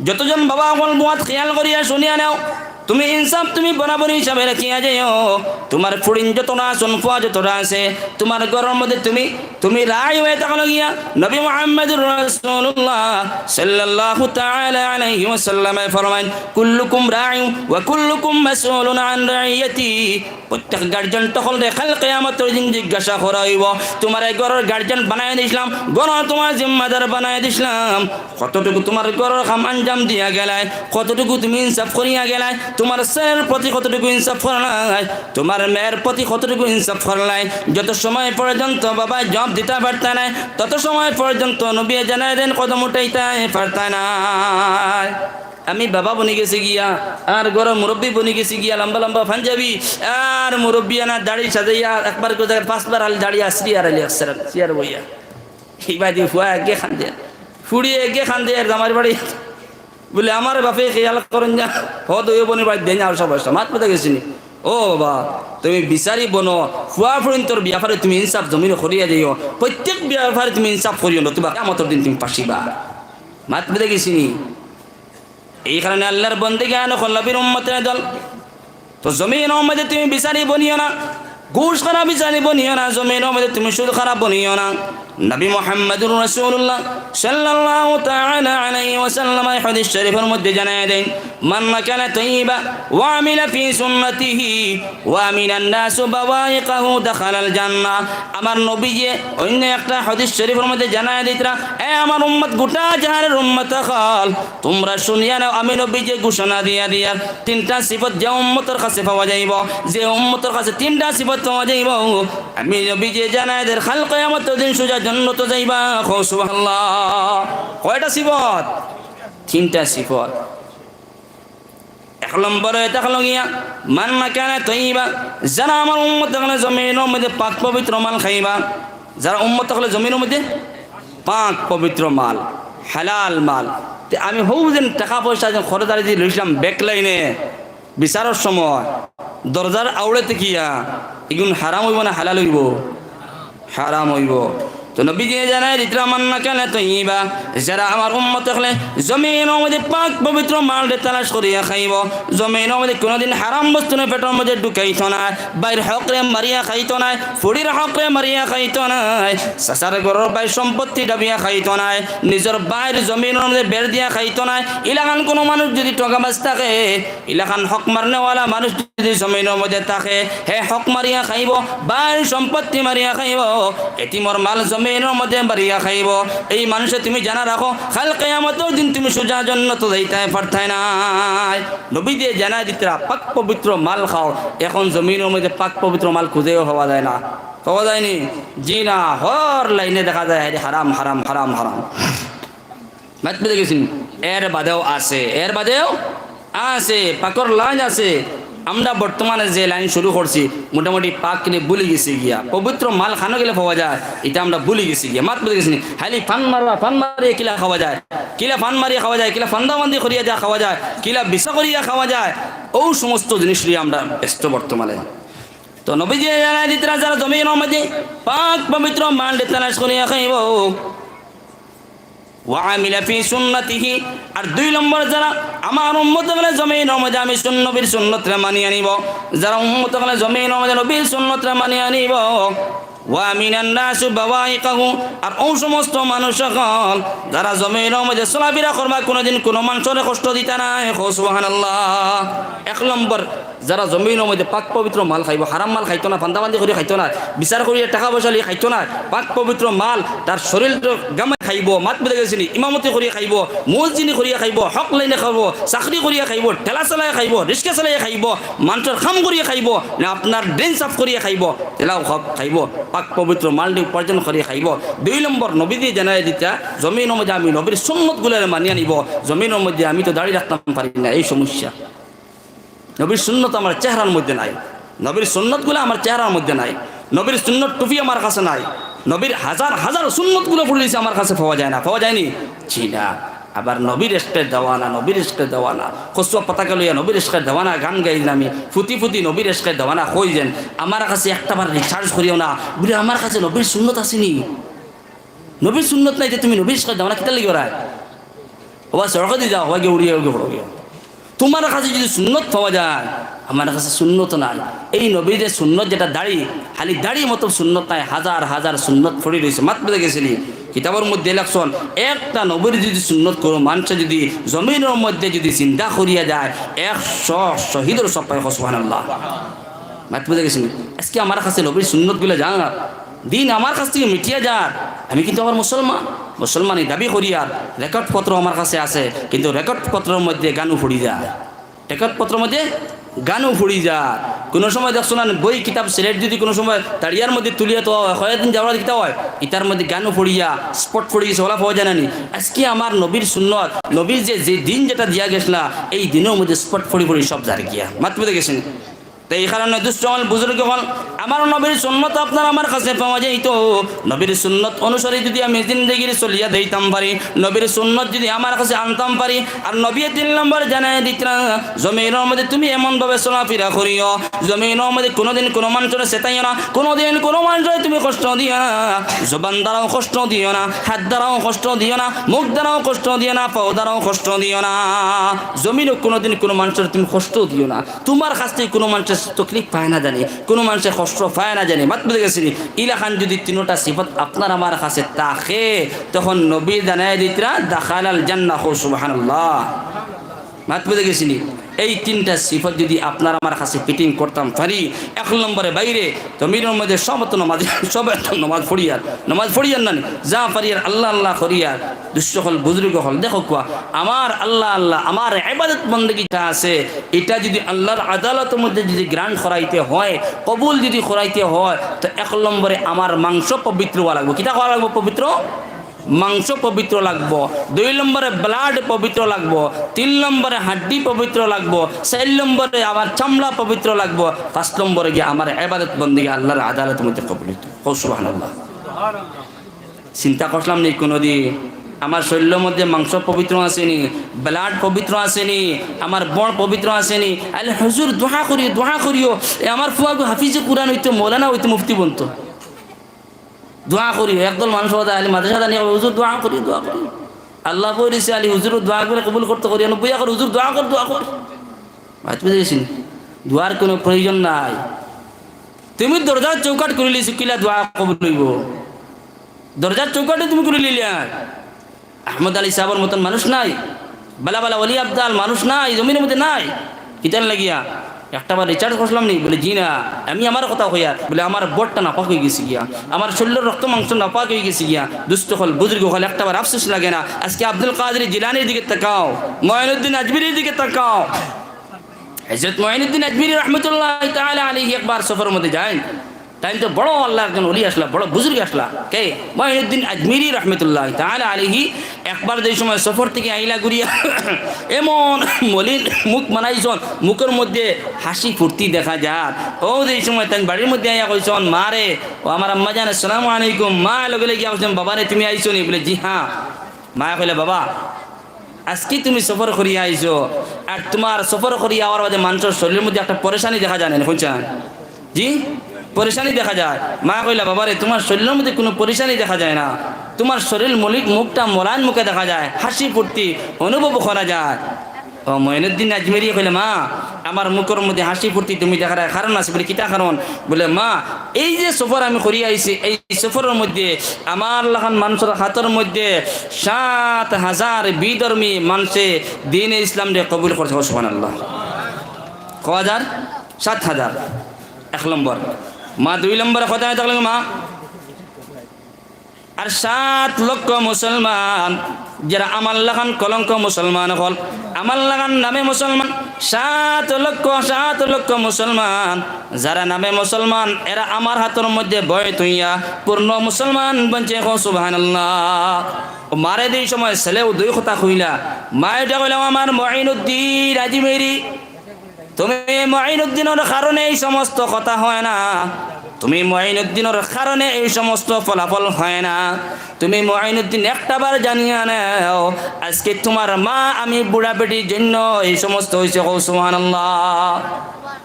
যতজন বাবা অকল বউত খেয়াল করিয়া শুনিয়া নেও, তুমি ইনসাফ তুমি বরাবর হিসাবে রাখিয়া যাইও। তুমার ফুড়িন যতটা আছইন, ফুয়া যতটা আছে, তুমার ঘরর মধ্যে তুমি, তুমি রাই অইয়া থাকো গিয়া। নবী মুহাম্মদুর রাসূলুল্লাহ সাল্লাল্লাহু তাআলা আলাইহি ওয়াসাল্লামে ফরমাইন, "কুল্লুকুম রাইন ওয়া কুল্লুকুম মাসউলুন আন রাইয়াতি।" প্রত্যেক গার্জিয়ান অকলরে কাল কিয়ামতর দিন জিজ্ঞাসা করা অইবো, "তুমারে ঘরর গার্জিয়ান বানাই দিছলাম, ঘরর তুমার জিম্মাদার বানাই দিছলাম, কতটুকু তুমার ঘরর কাম আঞ্জাম দিয়া গেলায়, কতটুকু তুমি ইনসাফ করিয়া গেলায়, তুমার ছেলের প্রতি কতটুকু ইনসাফ করলায়, তুমার মেয়ের প্রতি কতটুকু ইনসাফ করলায়?" যত সময় পর্যন্ত বাবায় জবাব দিতা পারতা নায়, তত সময় পর্যন্ত নবীয়ে জানাই দেইন কদম উঠাইতায় পারতা নায়। আমি বাবা বনি গেছি গিয়া, আর ঘরর মুরব্বী বনি গেছি গিয়া, লম্বা লম্বা পাঞ্জাবি, আর মুরব্বিয়ানা দাড়ি সাজাইয়া, একবার করে জাগাত পাঁচবার খালি দাড়ি আছড়িয়া আর আলি আছড়া, চেয়ার বইয়া। ইবাদি ফুয়া এগে কান্দে, ফুড়ি এগে কান্দে, আর জামাইর বাড়ি বুলে, "আমার বাপে খেয়াল করইন না, হদ অইবো নি বাড়িত দেইন আর সব আসে।" মাত বুঝি গেছইন নি? ও বাবা, তুমি বিচারি বনো, ফুয়া ফুড়িন্তর ব্যাপারে তুমি ইনসাফ জমিনো করিয়া যাইও, প্রত্যেক ব্যাপারে তুমি ইনসাফ করিও, নতুবা কিয়ামতর দিন তুমি ফাঁসিবা। মাত বুঝি গেছইন নি? এই কারণে আল্লাহর বন্দেগান অকল, নবীর উম্মতের দল, তো জমিনর মধ্যে তুমি বিচারি বনিও না, ঘুষ খারা বিচারি বনিও না, জমিনর মধ্যে তুমি সুদ খারা বনিও না। নবী মুহাম্মাদুর রাসূলুল্লাহ সাল্লাল্লাহু তাআলা আলাইহি ওয়াসাল্লাম এই হাদিস শরীফর মধ্যে জানাই দেইন, "মান আকালা তাইয়িবা ওয়া আমিলা ফি সুন্নাতিহি ওয়া আমিনান নাসু বাওয়াইকাহু দাখালাল জান্নাহ।" আমার নবীয়ে অন্য একটা হাদিস শরীফর মধ্যে জানাই দিতরা, এ আমার উম্মত, গোটা জাহানের উম্মত অকল, তুমরা শুনিয়া নেও, আমি নবীয়ে ঘোষণা দিয়া দিয়ার, তিনটা সিফত যে উম্মতর কাছে পাওয়া যাইবো, যে উম্মতর কাছে তিনটা সিফত পাওয়া যাইবো, আমি নবীয়ে জানাই দের, কাল কিয়ামতর দিন সোজা জন্নতো যাইবা। কও সুবহানাল্লাহ। কয়টা সিফত? তিনটা সিফত। এক নম্বরে থাকলো গিয়া, "মান আকালা তাইয়িবা", যারা আমার উম্মত অকলে জমিনর মধ্যে পাক পবিত্র মাল খাইবা, যারা উম্মত অকলে জমিনর মধ্যে পাক পবিত্র মাল, হালাল মাল। তে আমি হউ যেন টেকা পয়সা যেন খরচদারি দিয়া লইছলাম ব্যাক লাইনে, বিচারর সময় দরজার আউড়ে থাকিয়া, ইগুন হারাম অইবো না হালাল অইবো? হারাম অইবো। তো নবীয়ে জানাই দিতরা, "মান আকালা তাইয়িবা", যারা আমার উম্মত অকলে জমিনর মধ্যে পাক পবিত্র মালরে তালাশ করিয়া খাইবো, জমিনর মধ্যে কুনুদিন হারাম বস্তুরে পেটর মধ্যে ঢুকাইতো নায়, ভাইর হকরে মারিয়া খাইতো নায়, ফুড়ির হকরে মারিয়া খাইতো নায়, চাচার ঘরর ভাইর সম্পত্তি ডাবিয়া খাইতো নায়, নিজর ভাইর জমিনর মধ্যে বেড় দিয়া খাইতো নায়। ইলাখান কুনু মানুষ যুদি ঠগাবাজ থাকে, ইলাখান হক মারনেওয়ালা মানুষ যুদি জমিনর মধ্যে থাকে, হে হক মারিয়া খাইবো, ভাইর সম্পত্তি মারিয়া খাইবো, এতিমর মাল জমিনর মধ্যে মারিয়া খাইবো। এই মানুষে তুমি জানা রাখো, কাল কিয়ামতর দিন তুমি সোজা জন্নতো যাইতায় পারতায় নায়। নবীয়ে জানাই দিতরা, পাক পবিত্র মাল খাও। এখন জমিনর মধ্যে পাক পবিত্র মাল খুঁজেও পাওয়া যায় না, পাওয়া যায়নি? জি না, হর লাইনে দেখা যায়, আরে হারাম, হারাম, হারাম, হারাম। মাত বুঝি গেছইন নি? এর বাদেও আছে, এর বাদেও আছে, পাকর লাইন আছে। আমরা বর্তমানে যে লাইন শুরু করছি, মোটামুটি পাকরে ভুলি গেছি গিয়া। পবিত্র মাল খানো গেলে পাওয়া যায়, ইটা আমরা ভুলি গেছি গিয়া। মাত বুঝি গেছইন নি? খালি ফান মারা, ফান মারিয়া কিলা খাওয়া যায়, কিলা ফান মারিয়া খাওয়া যায়, কিলা ফান্দাবান্দি করিয়া যা খাওয়া যায়, কিলা বিছা করিয়া খাওয়া যায়, অউ সমস্ত জিনিস লইয়া আমরা ব্যস্ত বর্তমানে। তো নবীয়ে জানাই দিতরা, যারা জমিনর মধ্যে পাক পবিত্র মালরে তালাশ করিয়া খাইবো, ওয়া আমিলা ফি সুন্নাতিহি। আর দুই নম্বর, যারা আমার উম্মত অকলে জমিনর মধ্যে আমি সুন-, নবীর সুন্নতরে মানিয়া নিবো, যারা উম্মত অকলে জমিনর মধ্যে নবীর সুন্নতরে মানিয়া নিবো, ওয়া মিনান নাসু বাওয়াইকাহু, আর অউ সমস্ত মানুষ অকল যারা জমিনর মধ্যে চলাফিরা করবা, কুনুদিন কুনু মানষরে কষ্ট দিতা নায়। কও সুবহানাল্লাহ। এক নম্বর, যারা জমিনর মধ্যে পাক পবিত্র মাল খাইবো, হারাম মাল খাইতো না, ফান্দাফান্দি করি খাইতো না, বিচার করিয়া টেকা পয়সা লইয়া খাইতো না, পাক পবিত্র মাল তার শরীল গামে খাইবো, মাত বুঝা গেছেনি, ইমামতি করিয়া খাইবো, মুয়াজ্জিনি করিয়া খাইবো, হক লাইনে খাইবো, চাকরি করিয়া খাইবো, ঠেলা চালাইয়া খাইবো, রিক্সা চালাইয়া খাইবো, মানষর কাম করিয়া খাইবো, না আপনার ড্রেন সাফ করিয়া খাইবো, তেলাও খাব-, খাইবো, পাক পবিত্র মালটি উপার্জন করিয়া খাইবো। দুই নম্বর, নবীজি জানাই দিতা, জমিনর মধ্যে আমি নবীর সুন্নতগুলারে মানিয়া নিবো, জমিনর মধ্যে আমি তো দাড়ি রাখতাম পারি না, এই সমস্যা। নবীর সুন্নত আমার চেহারার মধ্যে নাই, নবীর সুন্নতগুলা আমার চেহারার মধ্যে নাই, নবীর সুন্নত টুপি আমার কাছে নাই, নবীর হাজার হাজার সুন্নতগুলা পড়িলিছি, আমার কাছে পাওয়া যায় না, পাওয়া যায়নি? জি না। আবার নবীর ইশকে দেওয়ানা, নবীর ইশকে দেওয়ানা, কচুয়া পাতাকা লইয়া নবীর ইশকে দেওয়ানা গান গাইন আমি, ফুতি ফুতি নবীর ইশকে দেওয়ানা কই যেন, আমার কাছে একটা বার রিচার্জ করিও না, বুলে আমার কাছে নবীর সুন্নত আছেনি। নবীর সুন্নত নাই, তে তুমি নবীর ইশকে দেওয়ানা কিতার লাগি করায়? ওবা সড়কে দি যাও, ওবা গিয়া উড়িয়া গিয়া পড়ো গিয়া। তুমার কাছে যদি সুন্নত পাওয়া যায়, আমার কাছে সুন্নত নাই। এই নবীর যে সুন্নত, যেটা দাড়ি, খালি দাড়ি মতো সুন্নত নাই, হাজার হাজার সুন্নত পড়ি রইছে। মাত বুঝা গেছেনি? কিতাবর মধ্যে লেখছন, একটা নবীর যদি সুন্নত কুনু মানষে যদি জমিনর মধ্যে যদি জিন্দা করিয়া যায়, একশো শহীদর সব পায়। সুবহানাল্লাহ। মাত বুঝা গেছেনি? আজকে আমার কাছে নবীর সুন্নতগুলা যার, দিন আমার কাছ থাকি মিটিয়া যার, আমি কিন্তু আবার মুসলমান, মুসলমানি দাবি করিয়ার, রেকর্ড পত্র আমার কাছে আছে, কিন্তু রেকর্ড পত্রর মধ্যে গানও পড়ি যায়। রেকর্ড পত্রর মধ্যে গানও পড়ি যায়। কুনু সময় দেখছো না, বই কিতাব সিলেট যদি কুনু সময় তাড়িয়ার মধ্যে তুলিয়া থওয়া হয়, কয়েকদিন যাওয়ার কিতা হয়, ইতার মধ্যে গানও পড়িয়া স্পট পড়ি গেছে, ওলা পাওয়া যায় না নি। আজকে আমার নবীর সুন্নত, নবীর যে, যে দিন যেটা দিয়া গেছলা, এই দিনর মধ্যে স্পট পড়ি পড়ি সব যার গিয়া। মাত বুঝা গেছেনি? তো এই কারণে দুস্ত অকল, বুজুর্গ অকল, আমার নবীর সুন্নত আপনার আমার কাছে পাওয়া যাইতো। নবীর সুন্নত অনুসারে যদি আমি জিন্দেগির চলিয়া দিতাম পারি, নবীর সুন্নত যদি আমার কাছে আনতাম পারি, আর নবীয়ে তিন নম্বর জানাই দিতরা, জমিনর মধ্যে তুমি এমনভাবে চলাফিরা করিও, জমিনর মধ্যে কুনুদিন কুনু মানষরে চেতাইও না, কুনুদিন কুনু মানষরে তুমি কষ্ট দিও না, জবান দ্বারাও কষ্ট দিও না, হাত দ্বারাও কষ্ট দিও না, মুখ দ্বারাও কষ্ট দিও না, পাও দ্বারাও কষ্ট দিও না। জমিনো কুনুদিন কুনু মানষরে তুমি কষ্ট দিও না। তুমার কাছ থাকি কুনু মানষে তকলিফ পায় না জানি, কুনু মানষে কষ্ট পায় না জানি, মাত বুঝা গেছেনি? ইলাখান যদি তিনোটা সিফত আপনার আমার কাছে থাকে, তখন নবী জানাই দিতরা, "দাখালাল জান্নাহ।" কও সুবহানাল্লাহ। মাত বুঝা গেছেনি? এই তিনটা সিফত যদি আপনার আমার কাছে ফিটিং করতাম পারি, এক নম্বরে বাইরে জমিনর মধ্যে সব তো নামাজ, সব তো নামাজ পড়িয়ার, নামাজ পড়িয়ার না নি, যা পারিয়ার আল্লাহ আল্লাহ করিয়ার, দুস্ত অকল, বুজুর্গ অকল, দেখো কুয়া, আমার আল্লাহ আল্লাহ, আমার ইবাদত বন্দেগি যা আছে, ইটা যদি আল্লাহর আদালতর মধ্যে যদি গ্রহণ করাইতে হয়, কবুল যদি করাইতে হয়, তো এক নম্বরে আমার মাংস পবিত্র হওয়া লাগবো। কিতা হওয়া লাগবো পবিত্র? মাংস পবিত্র লাগবো। দুই নম্বরে ব্লাড পবিত্র লাগবো। তিন নম্বরে হাড্ডি পবিত্র লাগবো। চাইর নম্বরে আমার চামড়া পবিত্র লাগবো। পাঁচ নম্বরে গিয়া আমার ইবাদত বন্দেগি আল্লাহর আদালতর মধ্যে কবুল হইতো। কও সুবহানাল্লাহ। চিন্তা করলাম নি কুনুদিন? আমার শরীলর মধ্যে মাংস পবিত্র আছেনি, ব্লাড পবিত্র আছেনি, আমার বড় পবিত্র আছেনি? আইলে, "হুজুর, দোয়া করিও, দোয়া করিও, এ আমার ফুয়াগু হাফিজে কুরআন হইতো, মৌলানা হইতো, মুফতি বনতো। দোয়া করিও।" একদল মানুষ কথা আইলে মাদ্রাসা জানি, "হুজুর, দোয়া করিও, দোয়া করিও।" আল্লাহ কই দিছে, আইলে হুজুর দোয়া করে কবুল করতো করিও না, বইয়া কর, "হুজুর, দোয়া কর, দোয়া কর।" মাত বুঝা গেছেনি? দোয়ার কুনু প্রয়োজন নাই। তুমি দরজার চৌকাঠ খুলিলিছো, কিলা দোয়া কবুল হইবো? দরজার চৌকাঠে তুমি খুলিলিলা। আহমদ আলী সাহেবর মতন মানুষ নাই, বালা বালা ওলি আবদাল মানুষ নাই, জমিনর মধ্যে নাই। কিতার লাগিয়া? একটা বার রিচার্জ করছিলাম নি? বলে, "জি না, আমি আমার কথা কইয়ার।" বলে, "আমার বটটা নাপাক হয়ে গেছে গিয়া, আমার শরীলর রক্ত মাংস নাপাক হয়ে গেছে গিয়া।" দুস্ত অকল, বুজুর্গ অকল, একটা বার আফসোস লাগে না? আজকে আব্দুল কাদের জিলানির দিকে তাকাও, মঈনুদ্দিন আজমিরির দিকে তাকাও। হযরত মঈনুদ্দিন আজমিরি রহমতুল্লাহ তাআলা আলাইহি একবার সফরর মধ্যে যাইন। তাইন তো বড় আল্লাহর একজন ওলি আছলা, বড় বুজুর্গ আছলা। কে? মঈনুদ্দিন আজমিরি রহমতুল্লাহ তাআলা আলাইহি। একবার যেই সময় সফর থাকি আইলা ঘুরিয়া, এমন মলিন মুখ বানাইছন, মুখর মধ্যে হাসি ফুর্তি দেখা যার। অউ যেই সময় তাইন বাড়ির মধ্যে আইয়া কইছন, "মা রে, ও আমার আম্মা জান, আসসালামু আলাইকুম।" মা লগে লগে গিয়া কইছন, "বাবা রে, তুমি আইছো নি?" বলে, "জি হ্যাঁ।" মায়ে কইলা, "বাবা, আজকে তুমি সফর করিয়া আইছো, আর তুমার সফর করিয়া আওয়ার বাদে মানষর শরীলর মধ্যে একটা পরেশানি দেখা যায় না, কইছন?" জি? পরেশানি দেখা যায়। মায় কইলা, "বাবারে, তুমার শরীলর মধ্যে কুনু পরেশানি দেখা যায় না, তুমার শরীল মলিক, মুখটা মোলায়েম মুখে দেখা যায়, হাসি ফুর্তি অনুভব করা যায়।" ও মঈনুদ্দিন আজমিরিয়ে কইলা, "মা, আমার মুখর মধ্যে হাসি ফুর্তি তুমি দেখার কারণ আছে।" বলে, "কিতা কারণ?" বলে, "মা, এই যে সফর আমি করি আইছি, এই সফরর মধ্যে আমার লাখান মানষর হাতর মধ্যে সাত হাজার বিধর্মী মানষে দ্বীনে ইসলামরে কবুল করছে।" সুবহানাল্লাহ। কয় হাজার? সাত হাজার। এক নম্বর। মা, দুই নম্বর কথা অইলো, মা, আর সাত লক্ষ মুসলমান, যেরা আমার লাখান কলঙ্ক মুসলমান অকল, আমার লাখান নামে মুসলমান, সাত লক্ষ, সাত লক্ষ মুসলমান, যারা নামে মুসলমান, এরা আমার হাতর মধ্যে বয় থইয়া পূর্ণ মুসলমান বনছে। কও সুবহানাল্লাহ। ও মারে দুই সময় ছেলেও দুই কথা কইলা, মায় ইটা কইলা, "ও আমার মঈনুদ্দিন আজমিরি, তুমি মঈনুদ্দিনর কারণে এই সমস্ত কথা হয় না, তুমি মঈনুদ্দিনর কারণে এই সমস্ত ফলাফল হয় না। তুমি মঈনুদ্দিন একটা বার জানিয়া নেও, আজকে তুমার মা আমি বুড়া বেটির জন্য এই সমস্ত অইছে।" কও সুবহানাল্লাহ।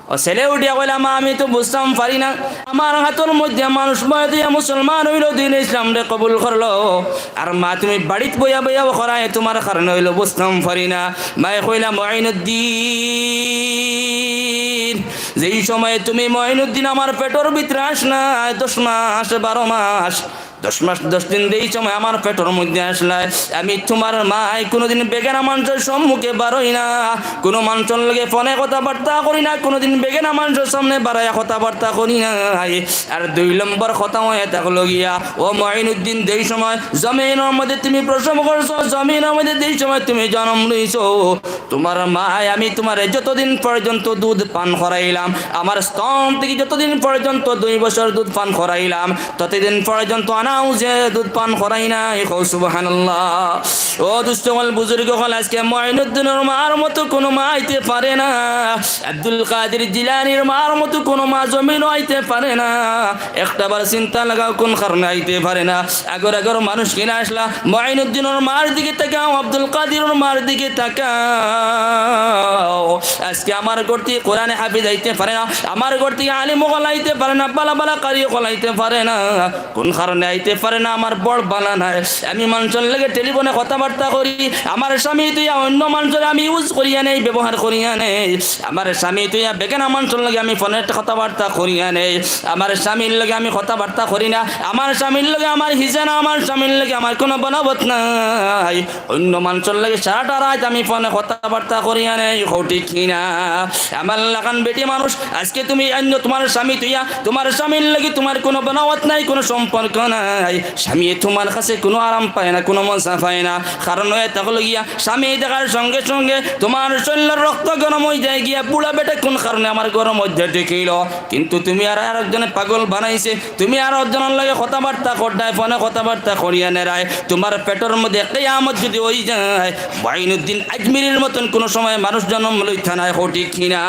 ও ছেলে উঠিয়া কইলা, "মা, আমি তো বুঝতাম পারি না, আমার হাতর মধ্যে মানুষ বয় থইয়া মুসলমান অইলো, দ্বীনে ইসলামরে কবুল করলো, আর মা তুমি বাড়িত বইয়া বইয়া করায়, তুমার কারণে অইলো, বুঝতাম পারি না।" মায় কইলা, "মঈনুদ্দিন, যেই সময় তুমি মঈনুদ্দিন আমার পেটর ভিতরে আছলায়, দশ মাস, বারো মাস, দশ মাস দশ দিন যেই সময় আমার পেটর মধ্যে আছলায়, আমি তুমার মায় কুনুদিন বেগানা মানষর সম্মুখে বারই না, কুনু মানষর লগে ফোনে কথাবার্তা করি না, কুনুদিন বেগানা মানষর সামনে বারইয়া কথাবার্তা করি না।" আর দুই নম্বর কথা অইয়া থাকলো গিয়া, ও মঈনুদ্দিন, যেই সময় জমিনর মধ্যে তুমি প্রসব করছো, জমিনর মধ্যে যেই সময় তুমি জন্ম লইছো, তুমার মায় আমি তুমারে যতদিন পর্যন্ত দুধ পান করাইলাম, আমার স্তন থাকি যতদিন পর্যন্ত দুই বছর দুধ পান করাইলাম, ততদিন পর্যন্ত আনাউজে দুধ পান করাই নাই। কও সুবহানাল্লাহ। ও দুস্ত অকল, বুজুর্গ অকল, আজকে মঈনুদ্দিনর মার মতো কুনু মা আইতে পারে না, আব্দুল কাদির জিলানীর মার মতো কুনু মা জমিনো আইতে পারে না। একটা বার চিন্তা লাগাও, কুন কারণে আইতে পারে না? আগর আগর মানুষ কিনা আছলা, মঈনুদ্দিনর মার দিকে তাকাও, আব্দুল কাদিরর মার দিকে তাকাও। আজকে আমার ঘর থাকি কোরআনে হাফিজ আইতে পারে না, আমার ঘর থাকি আলিম অকল আইতে পারে না, বালা বালা কারি অকল আইতে পারে না। কুন কারণে আইতে পারে না? আমার বড় বালা নাই। আমি মানষর লগে টেলিফোনে কথাবার্তা করি, আমার স্বামী থইয়া অইন্য মানষরে আমি ইউজ করিয়া নেই, ব্যবহার করিয়া নেই। আমার স্বামী থইয়া বেগানা মানষর লগে আমি ফোনে কথাবার্তা করিয়া নেই। আমার স্বামীর লগে আমি কথাবার্তা করি না। আমার স্বামীর লগে আমার হিজা না, আমার স্বামীর লগে আমার কুনু বনাবত নাই। অইন্য মানষর লগে সারাটা রাইত আমি ফোনে কথাবার্তা করিয়া নেই। কও ঠিক কিনা? আমার লাখান বেটি মানুষ, আজকে তুমি অইন্য তুমার স্বামী থইয়া, তুমার স্বামীর লগে তুমার কুনু বনাবত নাই, কুনু সম্পর্ক নাই। স্বামীয়ে তুমার কাছে কুনু আরাম পায় না, কুনু মজা পায় না। কারণ অইয়া থাকলো গিয়া, স্বামী দেখার সঙ্গে সঙ্গে তুমার শরীলর রক্ত গরম অইযায় গিয়া, বুড়া বেটা কুন কারণে আমার ঘরর মধ্যে ঢুকিলো। কিন্তু তুমি আর আরকজনে পাগল বানাইছে, তুমি আরকজনর লগে কথাবার্তা কররায়, ফোনে কথাবার্তা করিয়া নেরায়, তুমার পেটর মধ্যে কিয়ামত যুদি অইযায়, মঈনুদ্দিন আজমিরির মতন কুনু সময় মানুষ জনম লইতা নায়। কও ঠিক কিনা?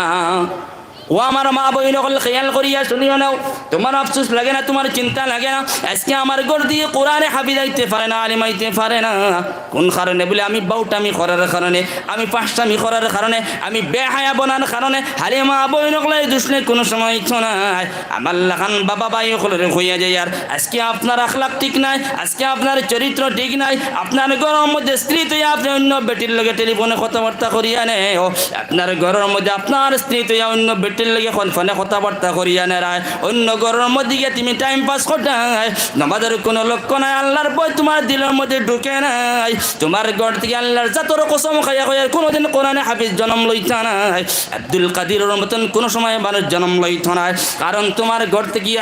ও আমার মা বইন অকল, খেয়াল করিয়া হুনিও নেও, তুমার আফসোস লাগে না, তুমার চিন্তা লাগে না? আজকে আমার ঘর থাকি কোরআনে হাফিজ আইতে পারে না, আলিম আইতে পারে না। কুন কারণে? বলে, আমি বাউটামি করার কারণে, আমি ফাহশামি করার কারণে, আমি বেহায়া বনার কারণে। হালিমা বইন অকল, এই দুষ নাই, কুনু সময় ইচ্ছা নাই। আমার লাখান বাবা ভাই অকলরে কইয়া যাইয়ার, আজকে আপনার আখলাক ঠিক নাই, আজকে আপনার চরিত্র ঠিক নাই, আপনার ঘরর মধ্যে স্ত্রী থইয়া আপনে অইন্য বেটির লগে টেলিফোনে কথাবার্তা করিয়া নেও, আপনার ঘরর মধ্যে আপনার স্ত্রী থইয়া অইন্য বেটির লগে ফোনে কথাবার্তা করিয়া নেরায়, অইন্য ঘরর মধ্যে গিয়া তুমি টাইম পাস কররায়, নামাজর কুনু লক্ষ্য নাই, আল্লার ভয় তুমার দিলর মধ্যে ঢুকে নাই। তুমার ঘর থাকি আল্লার জাতর কসম খাইয়া কইয়ার, কুনুদিন কোরআনে হাফিজ জনম লইতা নায়, আব্দুল কাদিরর মতন কুনু সময় মানুষ জনম লইতা নায়। কারণ তুমার ঘর থাকি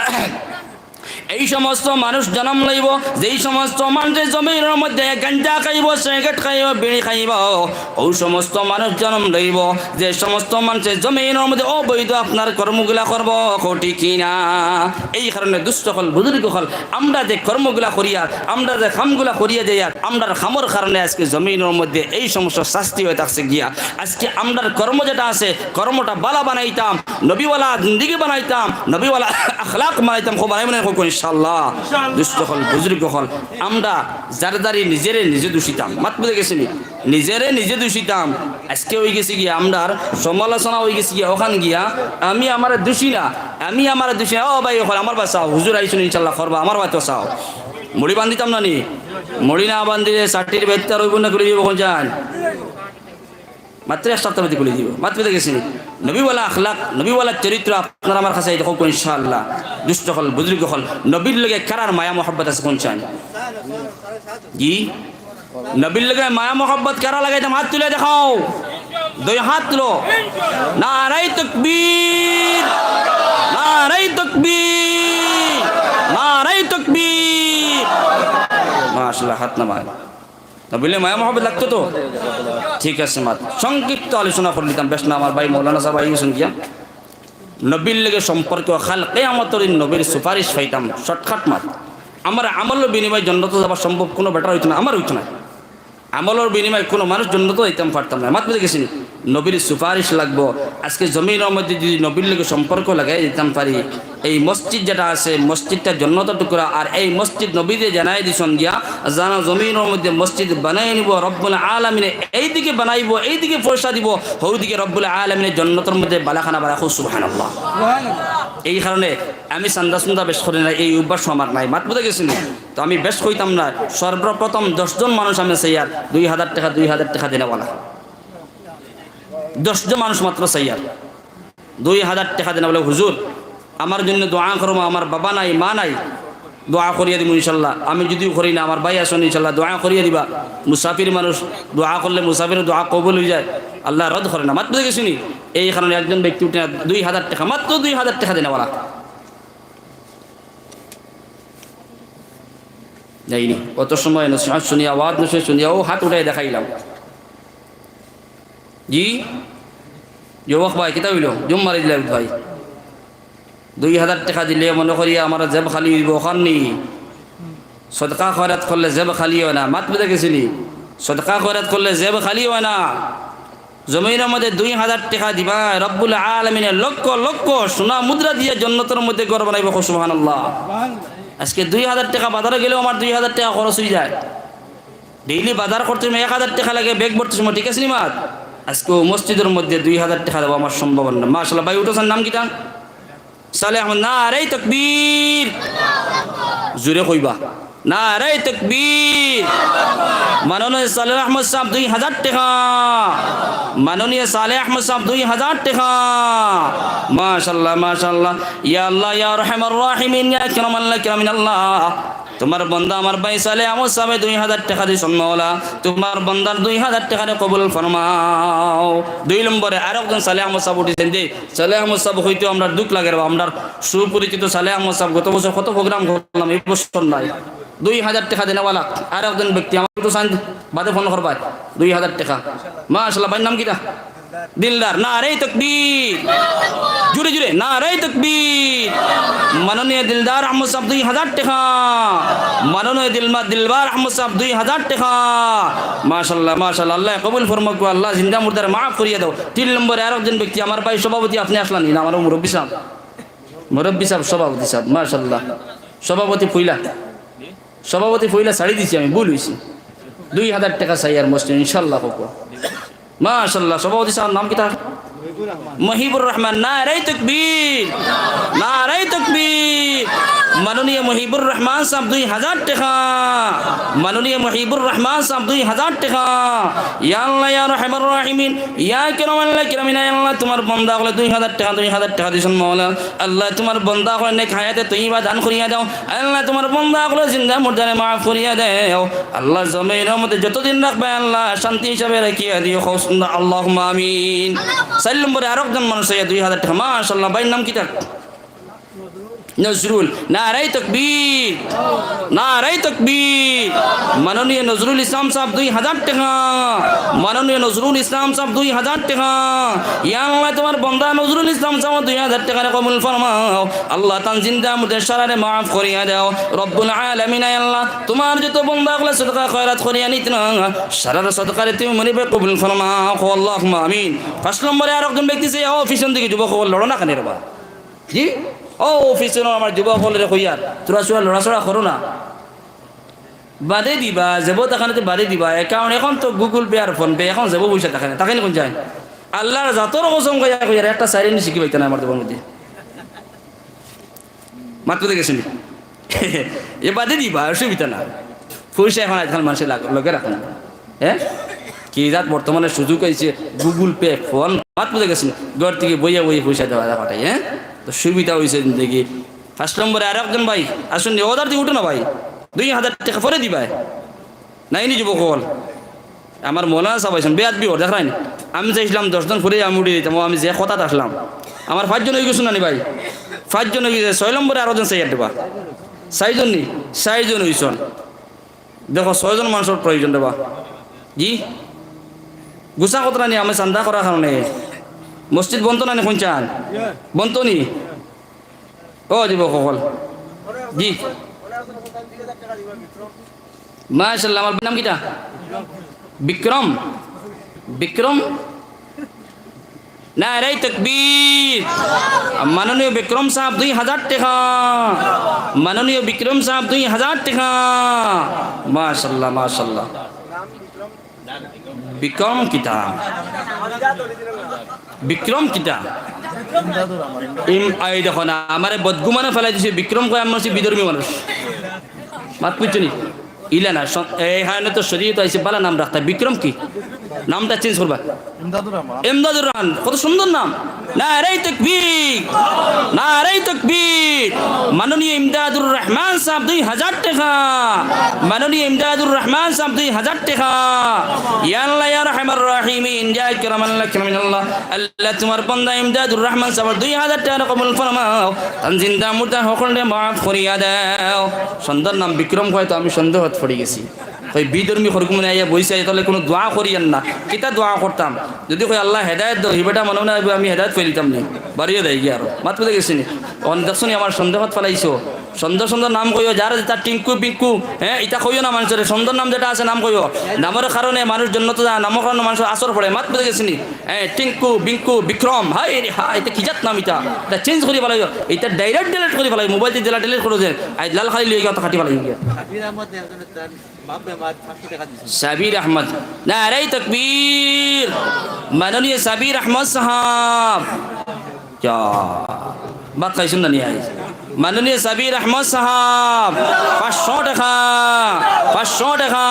এই সমস্ত মানুষ জনম লইবো, যেই সমস্ত মানষে জমিনর মধ্যে গাঞ্জা খাইবো, সিগারেট খাইবো, বিড়ি খাইবো, অউ সমস্ত মানুষ জনম লইবো, যে সমস্ত মানষে জমিনর মধ্যে অবৈধ আপনার কর্মগুলা করবো। কও ঠিক কিনা? এই কারণে দুস্ত অকল, বুজুর্গ অকল, আমরা যে কর্মগুলা করিয়ার, আমরা যে কামগুলা করিয়া যাইয়ার, আমরার কামর কারণে আজকে জমিনর মধ্যে এই সমস্ত শাস্তি অইয়া থাকছে গিয়া। আজকে আমরার কর্ম যেটা আছে, কর্মটা বালা বানাইতাম, নবীওয়ালা জিন্দেগি বানাইতাম, নবীওয়ালা আখলাক বানাইতাম। কও বানাইমু না, কও কইন ইনশাআল্লাহ। দুস্ত অকল, বুজুর্গ অকল, আমরা যারে যারে নিজেরে নিজে দোষিতাম, মাত বুঝে গেছি নি? নিজেরে নিজে দোষিতাম। আজকে অই গেছে গিয়া আমরার সমালোচনা অই গেছে গিয়া অখান গিয়া, আমি আমারে দোষী না, আমি আমারে দোষী না। ও ভাই অকল, আমার বাসাও, হুজুর আইছইন ইনশাআল্লাহ করবা, আমার বাতো চাও। মুড়ি বান্ধিতাম না নি? মুড়ি না বান্ধিলে চাটির বেত্তা রইব না, খুলে দিব কোন যান? মাত্র এক সপ্তাহ মধ্যে খুলে দিব। মাত্র দেখে গেছি। নবীওয়ালা আখলাক, নবীওয়ালা চরিত্র আপনার আমার কাছে এই দেখো ইনশাআল্লাহ। দুস্ত অকল, বুজুর্গ অকল, নবীর লগে কারার মায়া মহব্বত আছে কোন চান? জি? নবীর লগে মায়া মহব্বত কারা লাগাইতাম? হাত তুলে দেখাও। দুই হাত তুলো। নারাই তকবীর, নারাই তকবীর, নারাই তকবীর। মাশাআল্লাহ, হাত নামায়। নবীর লগে মায়া মহব্বত লাগতো তো? ঠিক আছে, মাত সংক্ষিপ্ত আলোচনা করে নিতাম, বেশ না, আমার ভাই মৌলানা সাহেব আইছইন গিয়া। নবীর লগে সম্পর্ক, কাল কিয়ামতর দিন নবীর সুপারিশ পাইতাম, শর্টকাট মাত। আমার আমলর বিনিময়ে জন্নতো যাওয়া সম্ভব কোনো বেটার অইতো না, আমার অইতো না। আমলর বিনিময়ে কোনো মানুষ জন্নতো যাইতাম পারতাম না, মাত বুঝে গেছি নি? নবীর সুপারিশ লাগবো। আজকে জমিনর মধ্যে যদি নবীর লগে সম্পর্ক লাগাই দিতাম পারি, এই মসজিদ যেটা আছে, মসজিদটা জন্নতর টুকরা, আর এই মসজিদ নবীয়ে জানাই দিছইন গিয়া, যারা জমিনর মধ্যে মসজিদ বানাই নিব, রব্বুল আলামিনে এইদিকে বানাইবো, এইদিকে পয়সা দিব, হৌদিকে রব্বুল আলামিনে জন্নতর মধ্যে বালাখানা বানাইবো। সুবহানাল্লাহ। এই কারণে আমি চান্দা সুন্দা বেশ করি না, এই অভ্যাস আমার নাই, মাত বুঝে গেছি নি? তো আমি বেশ কইতাম না, সর্বপ্রথম দশজন মানুষ আমি চাইয়ার দুই হাজার টেকা, দুই হাজার টেকা দেনেওয়ালা। দশজন মানুষ মাত্র চাইয়ার। দুই হাজার টেকা দেনেওয়ালা, "হুজুর, আমার জন্য দোয়া করবা, আমার বাবা নাই, মা নাই, দোয়া করিয়া দিমু ইনশাআল্লাহ। আমি যদিও করি না, আমার ভাই আছইন ইনশাআল্লাহ, দোয়া করিয়া দিবা।" মুসাফির মানুষ, দোয়া করলে মুসাফিরর দোয়া কবুল অই যায়, আল্লায় রদ করে না। মাত বুঝে গেছি নি? এই কারণে একজন ব্যক্তি উঠে, দুই হাজার টেকা, মাত্র দুই হাজার টেকা দেনেওয়ালা। যাইনি। অত সময় নসিহত শুনিয়া, ওয়াজ নসিহত শুনিয়া, ও হাত উঠাই দেখাইলাম। জি? যুবক ভাই, কিতা অইলো? জুম মারি দিলা ভাই। দুই হাজার টেকা দিলে মনে করিয়া আমার জেব খালি অইবো, অখান নি। সদকা খয়রাত করলে জেব খালি অয় না। মাত বুঝে গেছি নি? সদকা খয়রাত করলে জেব খালি অয় না। জমিনর মধ্যে দুই হাজার টেকা দিবা, রব্বুল আলামিনে লক্ষ লক্ষ সোনা মুদ্রা দিয়া জন্নতর মধ্যে ঘর বানাইবো। কও সুবহানাল্লাহ। আজকে দুই হাজার টেকা বাজারো গেলেও আমার দুই হাজার টেকা খরচ অই যায়। ডেইলি বাজার করতে সময় এক হাজার টেকা লাগে, ব্যাগ ভরতে সময়, ঠিক আছে নি মাত? আজকে অউ মসজিদর মধ্যে দুই হাজার টেকা দেওয়া আমার সম্ভব না। মাশাআল্লাহ, ভাই উঠছইন, নাম কিতা? সালেহ আহমদ, নারায়ে তাকবীর। জোরে কইবা, নারায়ে তাকবীর। মাননীয় সালেহ আহমদ সাব দুই হাজার টেকা। মাননীয় সালেহ আহমদ সাব দুই হাজার টেকা। মাশাআল্লাহ, মাশাআল্লাহ। ইয়া আল্লাহ, ইয়া আরহামার রাহিমিন, ইয়া আকরামাল আকরামিন আল্লাহ। তুমার বন্দা আমার ভাই সালেহ আহমদ সাবে দুই হাজার টেকা দিছইন মাওলা। তুমার বন্দার দুই হাজার টেকারে কবুল ফরমাও। দুই নম্বরে আরকজন সালেহ আহমদ সাব উঠিছইন যে সালেহ আহমদ সাব কইতেউ আমরার দুখ লাগে রে বা, আমরার সুপরিচিত সালেহ আহমদ সাব, গত বছর কত program করলাম, এই বছর নাই। দুই হাজার টেকা দেনেওয়ালা আরকজন ব্যক্তি, আমার তো সাইন বাদে ফোন করবায়, দুই হাজার টেকা। মাশাআল্লাহ, ভাইর নাম কিতা? দিলদার, নারায়ে তাকবীর। জোরে জোরে, নারায়ে তাকবীর। মাননীয় দিলদার আহমদ সাব দুই হাজার টেকা। মাননীয় দিলমা-, দিলবার আহমদ সাব দুই হাজার টেকা। মাশাআল্লাহ, মাশাআল্লাহ, আল্লায় কবুল ফরমাউক, আল্লায় জিন্দা মুর্দারে মাফ করিয়া দেও। তিন নম্বরে আরকজন ব্যক্তি, আমার ভাই সভাপতি, আপনে আছলা নি না, আমার মুরব্বি সাব? মুরব্বি সাব, সভাপতি সাব, মাশাআল্লাহ। সভাপতি পয়লা, সভাপতি পয়লা ছাড়ি দিছি আমি, ভুল অইছে। দুই হাজার টেকা চাইয়ার মসজিদ, ইনশাআল্লাহ কউক্কা। মাশাআল্লাহ, সভাপতি সাবর নাম কিতা? মহিবুর রহমান, নারায়ে তাকবীর, নারায়ে তাকবীর। মাননীয় মহিবুর রহমান সাব দুই হাজার টেকা, মাননীয় মহিবুর রহমান সাব দুই হাজার টেকা। ইয়া আল্লাহ, ইয়া আরহামার রাহিমিন, ইয়া আকরামাল আকরামিন, ইয়া আল্লাহ, তুমার বন্দা অকলে দুই হাজার টেকা, দুই হাজার টেকা দিছইন মাওলা। আল্লাহ, তুমার বন্দা অকলরে নেক হায়াতে তৈয়বা দান করিয়া দেও। আল্লাহ, তুমার বন্দা অকলর জিন্দা মুর্দারে মাফ করিয়া দেও। আল্লাহ, জমিনর মধ্যে যতদিন রাখবায় আল্লাহ, শান্তি হিসাবে রাখিয়া দিও। কও সুন্দর, আল্লাহুম্মা আমিন। চাইর নম্বরে আরকজন মানুষ আইয়া দুই হাজার টেকা। মাশাআল্লাহ, ভাইর নাম কিতা? নজরুল, নারায়ে তাকবীর, নারায়ে তাকবীর। মাননীয় নজরুল ইসলাম সাব দুই হাজার টেকা, মাননীয় নজরুল ইসলাম সাব দুই হাজার টেকা। ইয়া আল্লাহ, তুমার বন্দা নজরুল ইসলাম সাব দুই হাজার টেকারে কবুল ফরমাও। আল্লাহ, তান জিন্দা মুর্দা সারারে মাফ করিয়া দেও। রব্বুল আলামিন, আয় আল্লাহ, তুমার যত বন্দা অকলে সদকা খয়রাত করিয়া নিতা, সারার সদকারে তুমি মনিবে কবুল ফরমাও। কও আল্লাহুম্মা আমিন। পাঁচ নম্বরে আরকজন ব্যক্তি চাইয়া, ও পিছন দিকে যুবক অকল, লড়ো না কেনে রে বা? জি? ও পিছনর আমার যুবক অকলরে কইয়ার, তোরা সুরা লড়াচড়া করো না, বাদে দিবা, যেবো থাকইন তে বাদে দিবা। অ্যাকাউন্ট অখন তো Google Pay আর PhonePe, অখন যেবো পয়সা থাকে না, থাকে না কুন যায়? আল্লার জাতর কসম খাইয়া কইয়ার, একটা সাইরেন শিখি পাইতা না আমার দোকান মধ্যে। মাত বুঝা গেছে নি? এ বাদে দিবা, অসুবিধা না। পয়সা অখন আজকাল মানষে লাগ-, লগে রাখে না। হ্যাঁ? কি জাত বর্তমানে সুযোগ অইছে, Google Pay, PhonePe, মাত বুঝা গেছে নি? ঘর থাকি বইয়া বইয়া পয়সা দেওয়া যায় পাঠাই, হ্যাঁ? তো সুবিধা অইছে জিন্দেগি। পাঁচ নম্বরে আরকজন ভাই, আসুন নি, অর্ডার দি উঠো না ভাই। দুই হাজার টেকা পরে দিবায়। নাইনি যুবক অকল। আমার মৌলানা সাব আইছইন, বেয়াদবি অর, দেখরায়নি। আমি চাইছলাম দশজন পরে আমি উঠি দিতাম, ও আমি যে কথাত আছলাম। আমার পাঁচজন অইগেছইন না নি ভাই? পাঁচজন অইগেছে, ছয় নম্বরে আরকজন চাইয়ার দেবা। চাইরজন নি? চাইরজন অইছইন। দেখো, ছয়জন মানষর প্রয়োজন দেবা। জি? গুছা কতরা নি আমি চান্দা করার কারণে। মসজিদ বনতো না নি কুনখান? বনতো নি? ও যুবক অকল। জি। মাশাআল্লাহ, আমার নাম কিতা? বিক্রম। বিক্রম? নারায়ে তাকবীর। মাননীয় বিক্রম সাব দুই হাজার টেকা। মাননীয় বিক্রম সাব দুই হাজার টেকা। মাশাআল্লাহ, মাশাআল্লাহ। বিক্রম কিতা? বিক্রম কিতা? ইম-, এই দেখো না, আমারে বদগুমানো ফালাই দিছে, বিক্রম কয় আমি অইছি বিধর্মী মানুষ। মাত বুঝছো নি? ইলা না, স-, এই হানে তো শরীয়ত আইছে, বালা নাম রাখতা। বিক্রম কি? নামটা চেঞ্জ করবা। ইমদাদুর রহমান। ইমদাদুর রহমান, কত সুন্দর নাম। নারায়ে তাকবীর, নারায়ে তাকবীর। মাননীয় ইমদাদুর রহমান সাব দুই হাজার টেকা। মাননীয় ইমদাদুর রহমান সাব দুই হাজার টেকা। ইয়া আল্লাহ, ইয়া আরহামার রাহিমিন, ইয়া আকরামান আল আকরামিন আল্লাহ। আল্লাহ, তুমার বান্দা ইমদাদুর রহমান সাবর দুই হাজার টেকা কবুল ফরমাও। তান জিন্দা মুর্দা হকলরে মাফ করিয়া দেও। সুন্দর নাম বিক্রম কয় তো আমি সন্দেহত পড়ি গেছি। কই বিধর্মী হরকুমনে আইয়া বইছে, তাইলে কুনু দোয়া করিয়ার না। কিতা দোয়া করতাম? যদি কই আল্লাহ হেদায়েত দেও, হি বেটা মনে মনে ভাইবো আমি হেদায়েত পাইলিতাম নি। বাড়িয়ে দেয় গিয়া আরো। মাত বুঝা গেছে নি? অখন দেখছো নি আমার সন্দেহত ফালাইছো। সুন্দর সুন্দর নাম কইও, যার যেটা টিঙ্কু বিঙ্কু, হ্যাঁ, ইতা কইও না মানষরে। সুন্দর নাম যেটা আছে নাম কইও। নামর কারণে মানুষ জন্নতো যায়, নামর কারণে মানষর আসর পড়ে। মাত বুঝা গেছে নি? হ্যাঁ, টিঙ্কু বিঙ্কু বিক্রম, হায় রে হায়, ইতা কি জাত নাম ইতা? ইতা চেঞ্জ করি ফালাইও। ইতা ডাইরেক্ট ডিলিট করি ফালাইও। মোবাইল থাকি যেলা ডিলিট করো যে, আইজ লাল খালি লইয়া গিয়া অতা কাটি ফালাইও গিয়া। সাবির আহমদ। নারায়ে তাকবীর। মাননীয় সাবির আহমদ সাব। যা। ভাত খাইছইন না নি আইজ? মাননীয় সাবির আহমদ সাব, পাঁচশো টেকা, পাঁচশো টেকা।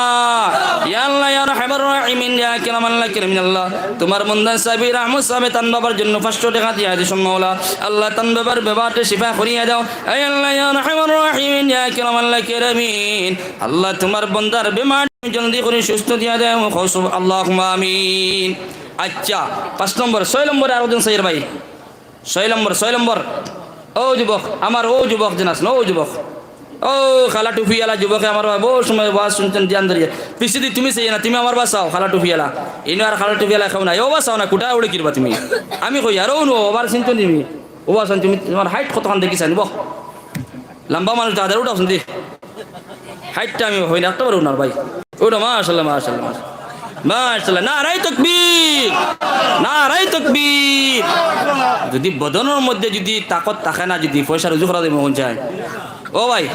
ইয়া আল্লাহ, ইয়া আরহামার রাহিমিন, ইয়া আকরামান আল আকরামিন আল্লাহ, তুমার বান্দা সাবির আহমদ সাবে তান বাবার জন্য পাঁচশো টেকা দিয়া দিছইন মাওলা। আল্লাহ, তান বাবার বেমারটা শিফা করিয়া দেও। ইয়া আল্লাহ, ইয়া আরহামার রাহিমিন, ইয়া আকরামান আল আকরামিন। আল্লাহ, তুমার বান্দার বেমার জলদি করি সুস্থ দিয়া দেও। কও সুব-, আল্লাহুম্মা আমিন। আচ্ছা, পাঁচ নম্বর, ছয় নম্বরে আরকজন চাইয়ার ভাই। ছয় নম্বর, ছয় নম্বর। ও যুবক, আমার ও যুবক যেন আছইন, ও যুবক। ও কালা টুপিআলা যুবকে আমার বায় বউত সময় ওয়াজ হুনছইন ধ্যান ধরিয়া। পিছেদি তুমি চাইও না, তুমি আমার বায় চাও, কালা টুপিআলা। ইনো আর কালা টুপিআলা কেউ নাই। ও বায় চাও না, কুটা উড়ে কিরবা তুমি। আমি কই, আর ও নু, ও বায় চিনছো নি তুমি? ও বায় চাও, তুমি, তুমার হাইট কতখান দেখিছাইন, বউত লম্বা মানুষ দাদার উঠাও শুনদি। হাইটটা আমি হই না, একটা বার উঠার ভাই। উঠো, মাশাআল্লাহ, মাশাআল্লাহ, মাশাআল্লাহ। মাশাআল্লাহ, নারায়ে তাকবীর, নারায়ে তাকবীর। যদি বদনর মধ্যে যদি তাকত থাকে না, যদি পয়সা রুজি করা যাইবো মন চায়। ও ভাই,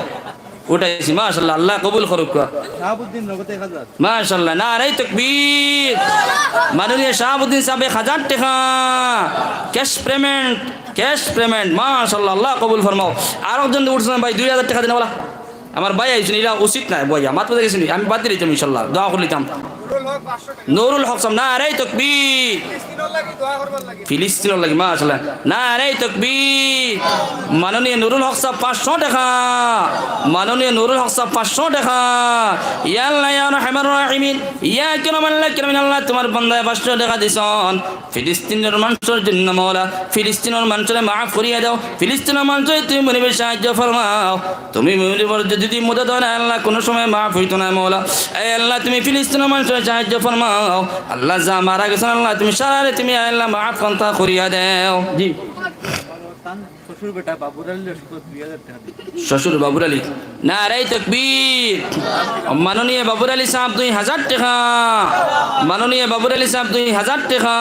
উঠাইছি, মাশাআল্লাহ, আল্লাহ কবুল করুক। শাহাবুদ্দিন নগদে এক হাজার। মাশাআল্লাহ, নারায়ে তাকবীর। মাননীয় শাহাবুদ্দিন সাবে এক হাজার টেকা। Cash payment, cash payment. মাশাআল্লাহ, আল্লাহ কবুল ফরমাও। আরকজন উঠছইন ভাই, দুই হাজার টেকা দিন, ওলা। আমার ভাই আইছইন, ইলা উচিত নায়, বইয়া। মাত বুঝা গেছে নি? আমি বাদ দিলাইতাম ইনশাআল্লাহ, দোয়া করিলিতাম। নুরুল হক সাব, নারায়ে তাকবীর। ফিলিস্তিনর লাগি, মাশাআল্লাহ। নারায়ে তাকবীর। মাননীয় নুরুল হক সাব পাঁচশো টেকা। মাননীয় নুরুল হক সাব পাঁচশো টেকা। ইয়া আল্লাহ, ইয়া আরহামার রাহিমিন, ইয়া আকরামাল আকরামিন, আল্লাহ, তুমার বান্দায় পাঁচশো টেকা দিছইন। ফিলিস্তিনর মানষর জন্য মাওলা, ফিলিস্তিনর মানষরে মাফ করিয়া দেও, ফিলিস্তিনর মানষরে তুমি মনিবের সাহায্য ফরমাও। তুমি মনিবর যদি মদদ অয় না, আল্লাহ, কুনু সময় মাফ অইতো নায় মাওলা। এ আল্লাহ, তুমি ফিলিস্তিনর মানষরে সাহায্য ফরমাও। আল্লাহ, যা মারা গেছইন, আল্লাহ, তুমি সারারে তুমি, আল্লাহ, মাফ খান্তা করিয়া দেও। জি। শ্বশুর বেটা বাবুর আলী লস্কর দুই হাজার টাকা দিল। শ্বশুর বাবুর আলী। নারায়ে তাকবীর। মাননীয় বাবুর আলী সাহেব দুই হাজার টাকা। মাননীয় বাবুর আলী সাহেব দুই হাজার টাকা।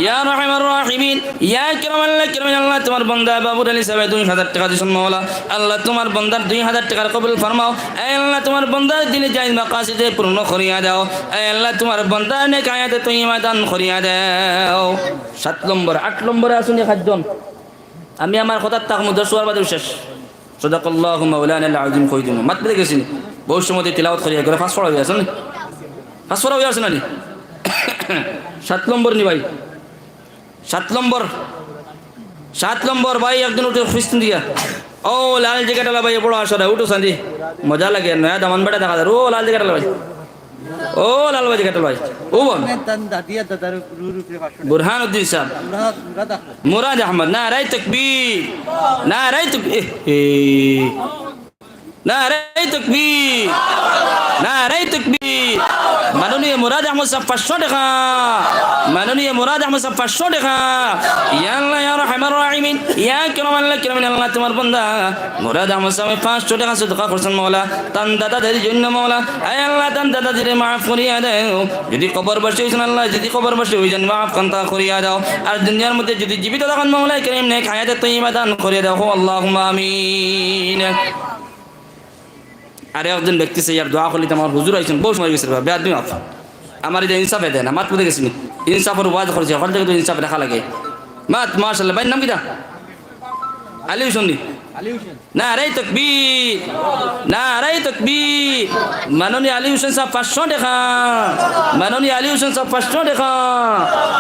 ইয়া রাহমার রাহিমিন, ইয়া কিরামাল কিরামিন, আল্লাহ তোমার বন্দা বাবুর আলী সাহেব দুই হাজার টাকা দিছইন মাওলা। আল্লাহ তোমার বন্দার দুই হাজার টাকারে কবুল ফরমাও। আয় আল্লাহ তোমার বন্দার দিলে জায়েজ মাকাসিদে পূর্ণ করিয়া দাও। আয় আল্লাহ তোমার বন্দার নেক হায়াতে তৈয়বা দান করিয়া দাও। সাত নম্বর, আট নম্বরে আছইন নি সাতজন। আমি আমার কথাত থাকমু, দশ ওয়ার বাদে শেষ। সাদাকাল্লাহু মাওলানাল আযীম কই দিমু। মাততে গেছি নি? বহুত সময় ধরি তিলাওয়াত করিয়া গেলে পাঁচ পড়া অইয়া আছে নি? পাঁচ পড়া অইয়া আছে না নি? সাত নম্বর নি ভাই? সাত নম্বর। সাত নম্বর ভাই, একজন উঠো, ফিস্তুন দিয়া। ও লাল জ্যাকেটআলা ভাই, বড় আশা উঠো সান্দি। মজা লাগে, নয়া দামান বেটা দেখা যায়। ও লাল জ্যাকেটআলা ভাই। ও লাল ভাই, জ্যাকেটআলা ভাই। ও বোন। তান দাদিয়া দাদার রুর উপরে পাঁচশো টাকা। বুরহানুদ্দিন সাহেব। মুরাদ, মুরাদ আহমদ। মুরাদ আহমদ। নারায়ে তাকবীর। নারায়ে তাকবীর। এ, এ। নারায়ে তাকবীর। নারায়ে তাকবীর। মাননীয় মুরাদ আহমদ সাহেব পাঁচশো টাকা। মাননীয় মুরাদ আহমদ সাহেব পাঁচশো টাকা। ইয়া আল্লাহ, ইয়া রাহমার রাহিমিন, ইয়া কিরামাল কিরামিন, আল্লাহ তোমার বন্দা মুরাদ আহমদ সাহেব পাঁচশো টাকা সদকা করছইন মাওলা। তান দাদা দাদির জন্য মাওলা, আয় আল্লাহ, তান দাদা দাদিরে মাফ করিয়া দাও। যদি কবরবাসী অইছইন আল্লাহ, যদি কবরবাসী অইছইন, মাফ খান্তা করিয়া দাও। আর দুনিয়ার মধ্যে যদি জীবিত থাকইন মাওলা করিম, নেক হায়াতে তৈয়বা দান করিয়া দাও। আল্লাহুম্মা আমিন। আর একজন ব্যক্তি চাইয়ার দোয়া করলে তো আমার হুজুর আইছইন, বহুত সময় গেছে, বেয়াদবি মাফ। আমার ইটা ইনসাফে দেয় না, মাত বুঝে গেছি নি? ইনসাফর ওয়াজ করছি, হকল থাকি তো ইনসাফ রাখা লাগে। মাত, মাশাআল্লাহ। ভাইর নাম কিতা? আলী হোসেন নি? নারায়ে তাকবীর, নারায়ে তাকবীর। মাননীয় আলী হোসেন সাহেব পাঁচশো টাকা, মাননীয় আলী হোসেন সাহেব পাঁচশো টাকা।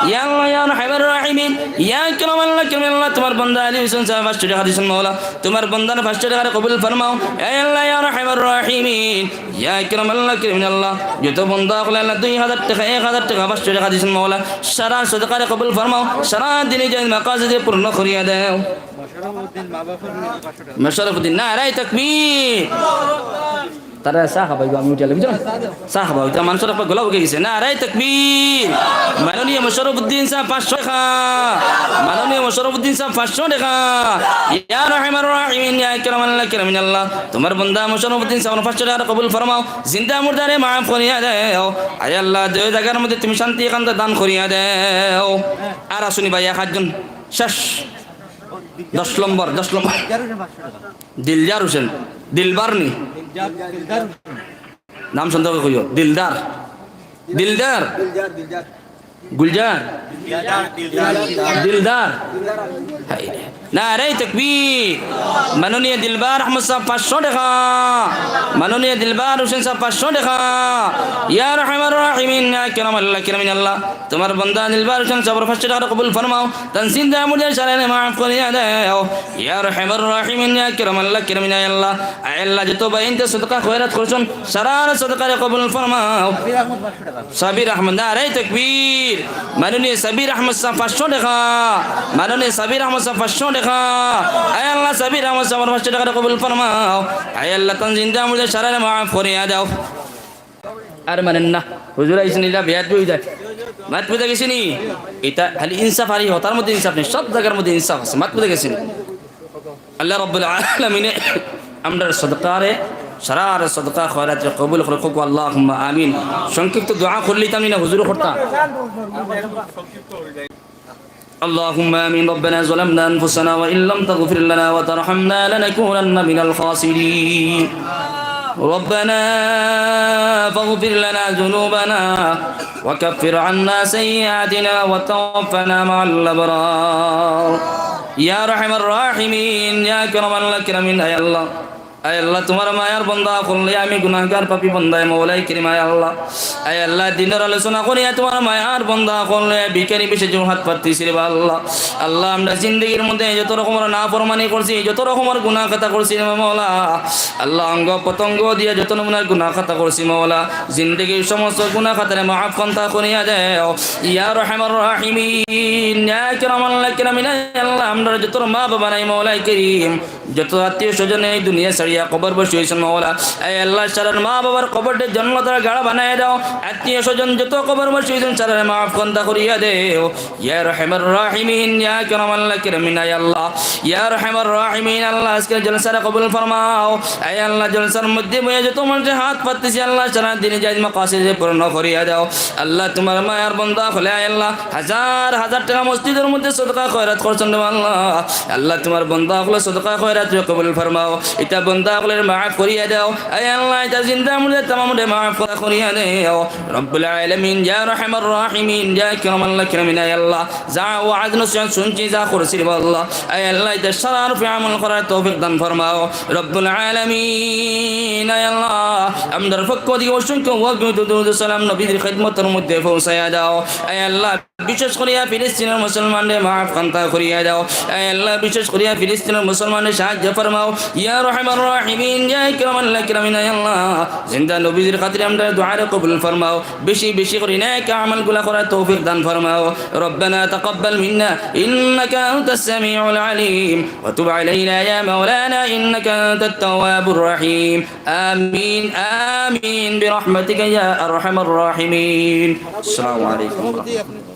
ইয়া আল্লাহ, ইয়া রাহমার রাহিমিন, ইয়া কিরামাল কিরামিন, আল্লাহ তোমার বন্দা আলী হোসেন সাহেব পাঁচশো টাকা দিছইন মাওলা। তোমার বন্দার পাঁচশো টাকারে কবুল ফরমাও। এ আল্লাহ, ইয়া রাহমার রাহিমিন, ইয়া কিরামাল কিরামিন, আল্লাহ যত বন্দা অকলে আল্লাহ দুই হাজার টাকা, এক হাজার টাকা, পাঁচশো টাকা দিছইন মাওলা, সারা সদকারে কবুল ফরমাও, সারা দিনে জায়েজ মাকাসিদে পূর্ণ করিয়া দাও। মোশাররফুদ্দিন, নারায়ে তাকবীর। তারা চা খাবাইবো, আমি উঠিয়া লাগি যাও। চা খাবাইবো, তা মানুষর একটা গলা উঠে গেছে। নারায়ে তাকবীর। মাননীয় মোশাররফুদ্দিন সাহেব পাঁচশো টাকা। মাননীয় মোশাররফুদ্দিন সাহেব পাঁচশো টাকা। ইয়া রাহমার রাহিমিন, ইয়া কিরামাল কিরামিন, আল্লাহ তোমার বন্দা মোশাররফুদ্দিন সাহেব পাঁচশো টাকা কবুল ফরমাও। জিন্দা মুর্দারে মাফ করিয়া দাও। আয় আল্লাহ, দুই জাগার মধ্যে তুমি শান্তি একান্ত দান করিয়া দাও। আর আছইন নি ভাই, এক আধজন শেষ। দশ নম্বর, দশ নম্বর। দিলদার হোসেন। দিলবার নি? নাম সুন্দর কইও। দিলদার। দিলদার। গুলজার। দিলদার। হায় রে। নারায়ে তাকবীর। মাননীয় দিলবার আহমদ সাহেব পাঁচশো টাকা। মাননীয় দিলবার হোসেন সাহেব পাঁচশো টাকা। ইয়া রাহমার রাহিমিন, ইয়া কিরামাল কিরামিন, আল্লাহ তোমার বন্দা দিলবার হোসেন সাহেবর পাঁচশো টাকা কবুল ফরমাও। তান জিন্দা মুর্দারে মাফ করিয়া দাও। ইয়া রাহমার রাহিমিন, ইয়া কিরামাল কিরামিন, আয় আল্লাহ, আয় আল্লাহ, যত ভাইয়াইন্তে সদকা খয়রাত করছইন, সারার সদকারে কবুল ফরমাও। সাবির আহমদ, নারায়ে তাকবীর। মাননীয় সাবির আহমদ সাহেব পাঁচশো টাকা। মাননীয় সাবির আহমদ সাহেব পাঁচশো টাকা। আয় আল্লাহ, সাবির আহমদ সাহেবর পাঁচশো টাকারে কবুল ফরমাও। আয় আল্লাহ, তান জিন্দা মুর্দারে সারারে মাফ করিয়া দাও। আর মানইন না, হুজুর আইছইন, ইলা বেয়াদবি অই যায়। মাত বুঝা গেছে নি? ইটা খালি ইনসাফ, আর ই হতার মধ্যে ইনসাফ নাই, সব জাগার মধ্যে ইনসাফ আছে। মাত বুঝা গেছে নি? আল্লাহ রাব্বুল আলামিনে আমরার সদকারে, সারার সদকা খয়রাতরে কবুল করউক, আল্লাহুম্মা আমিন। সংক্ষিপ্ত দোয়া করলিতাম নি না, হুজুরে করতা। اللهم آمين. ربنا ظلمنا أنفسنا وإن لم تغفر لنا وترحمنا لنكونن من الخاسرين. ربنا فاغفر لنا ذنوبنا وكفر عنا سيئاتنا وتوفنا مع الأبرار. يا أرحم الراحمين، يا أكرم الأكرمين. আয় আল্লাহ, আয় আল্লাহ, তোমার মায়ার বন্দা অকল লইয়া আমি গুনাহগার পাপী বন্দায় মওলায় করিম, আয় আল্লাহ। আয় আল্লাহ, দিনর আলোচনা করিয়া তোমার মায়ার বন্দা অকল লইয়া ভিখারি বেশে জুহাত পারতেছি রে বা আল্লাহ। আল্লাহ, আমরা জিন্দেগির মধ্যে যত রকমর নাফরমানি করছি, যত রকমর গুনাহ খাতা করছি রে মওলা। আল্লাহ, অঙ্গ প্রত্যঙ্গ দিয়া যত নমুনার গুনাহ খাতা করছি মওলা, জিন্দেগির সমস্ত গুনাহ খাতারে মাফ খান্তা করিয়া দেও। ইয়া আরহামার রাহিমিন, ইয়া আকরামাল আকরামিন, আয় আল্লাহ, আমরা যত মা বাবা নাই মওলায় করিম, যত আত্মীয় স্বজন এই দুনিয়া ছাড়িয়া কবরবাসী হইছইন মওলা, আয় আল্লাহ, সারার মা বাবার কবররে জন্নতর গাড়া বানাইয়া দেও। আত্মীয় স্বজন যত কবরবাসী হইছইন সারারে মাফ খান্তা করিয়া দেও। ইয়া আরহামার রাহিমিন, ইয়া আকরামাল আকরামিন, আয় আল্লাহ, ইয়া আরহামার রাহিমিন, আল্লাহ, আজকের জলসারে কবুল ফরমাও। আয় আল্লাহ, জলসার মধ্যে বইয়া যত মানুষে হাত পাততেছি, আল্লাহ, সারা দিনে জায়েজ মাকাসিদে পূর্ণ করিয়া দাও। আল্লাহ, তুমার মায়ার বন্দা অকলে, আয় আল্লাহ, হাজার হাজার টেকা মসজিদর মধ্যে সদকা খয়রাত করছইন রে আল্লাহ। আল্লাহ, তুমার বন্দা অকলর সদকা খয়রাত কবুল ফরমাও। ইতা বন্দা অকলরে মাফ করিয়া দাও। আয় আল্লাহ, ইতা জিন্দা মুর্দা তামামরে মাফ করা করিয়া দাও। রব্বুল আলামিন, ইয়া আরহামার রাহিমিন, ইয়া আকরামাল আকরামিন, আয় আল্লাহ, যা ওয়াজ নসিহত শুনছি, যা করছি রে আল্লাহ, আয় আল্লাহ, ইতা সারার উপরে আমল করার তৌফিক দান ফরমাও। রব্বুল আলামিন, আয় আল্লাহ, আমরার পক্ষ থাকি অসংখ্য ওয়াক্ত দুরূদ সালাম নবীজির খিদমতর মধ্যে পৌঁছাইয়া দাও। আয় আল্লাহ, বিশেষ করিয়া ফিলিস্তিনর মুসলমানরে মাফ খান্তা করিয়া দাও। আয় আল্লাহ, বিশেষ করিয়া ফিলিস্তিনর মুসলমানরে সাহায্য ফরমাও। ইয়া আরহামার রাহিমিন, ইয়া আকরামাল আকরামিন, আয় আল্লাহ, জিন্দা নবীজির খাতিরে আমরার দোয়ারে কবুল ফরমাও। বেশি বেশি করি নেক আমলগুলা করার তৌফিক দান ফরমাও। ربنا تقبل منا إنك أنت السميع العليم وتب علينا يا مولانا إنك أنت التواب الرحيم. آمين، آمين، برحمتك يا أرحم الراحمين. السلام عليكم ورحمة الله.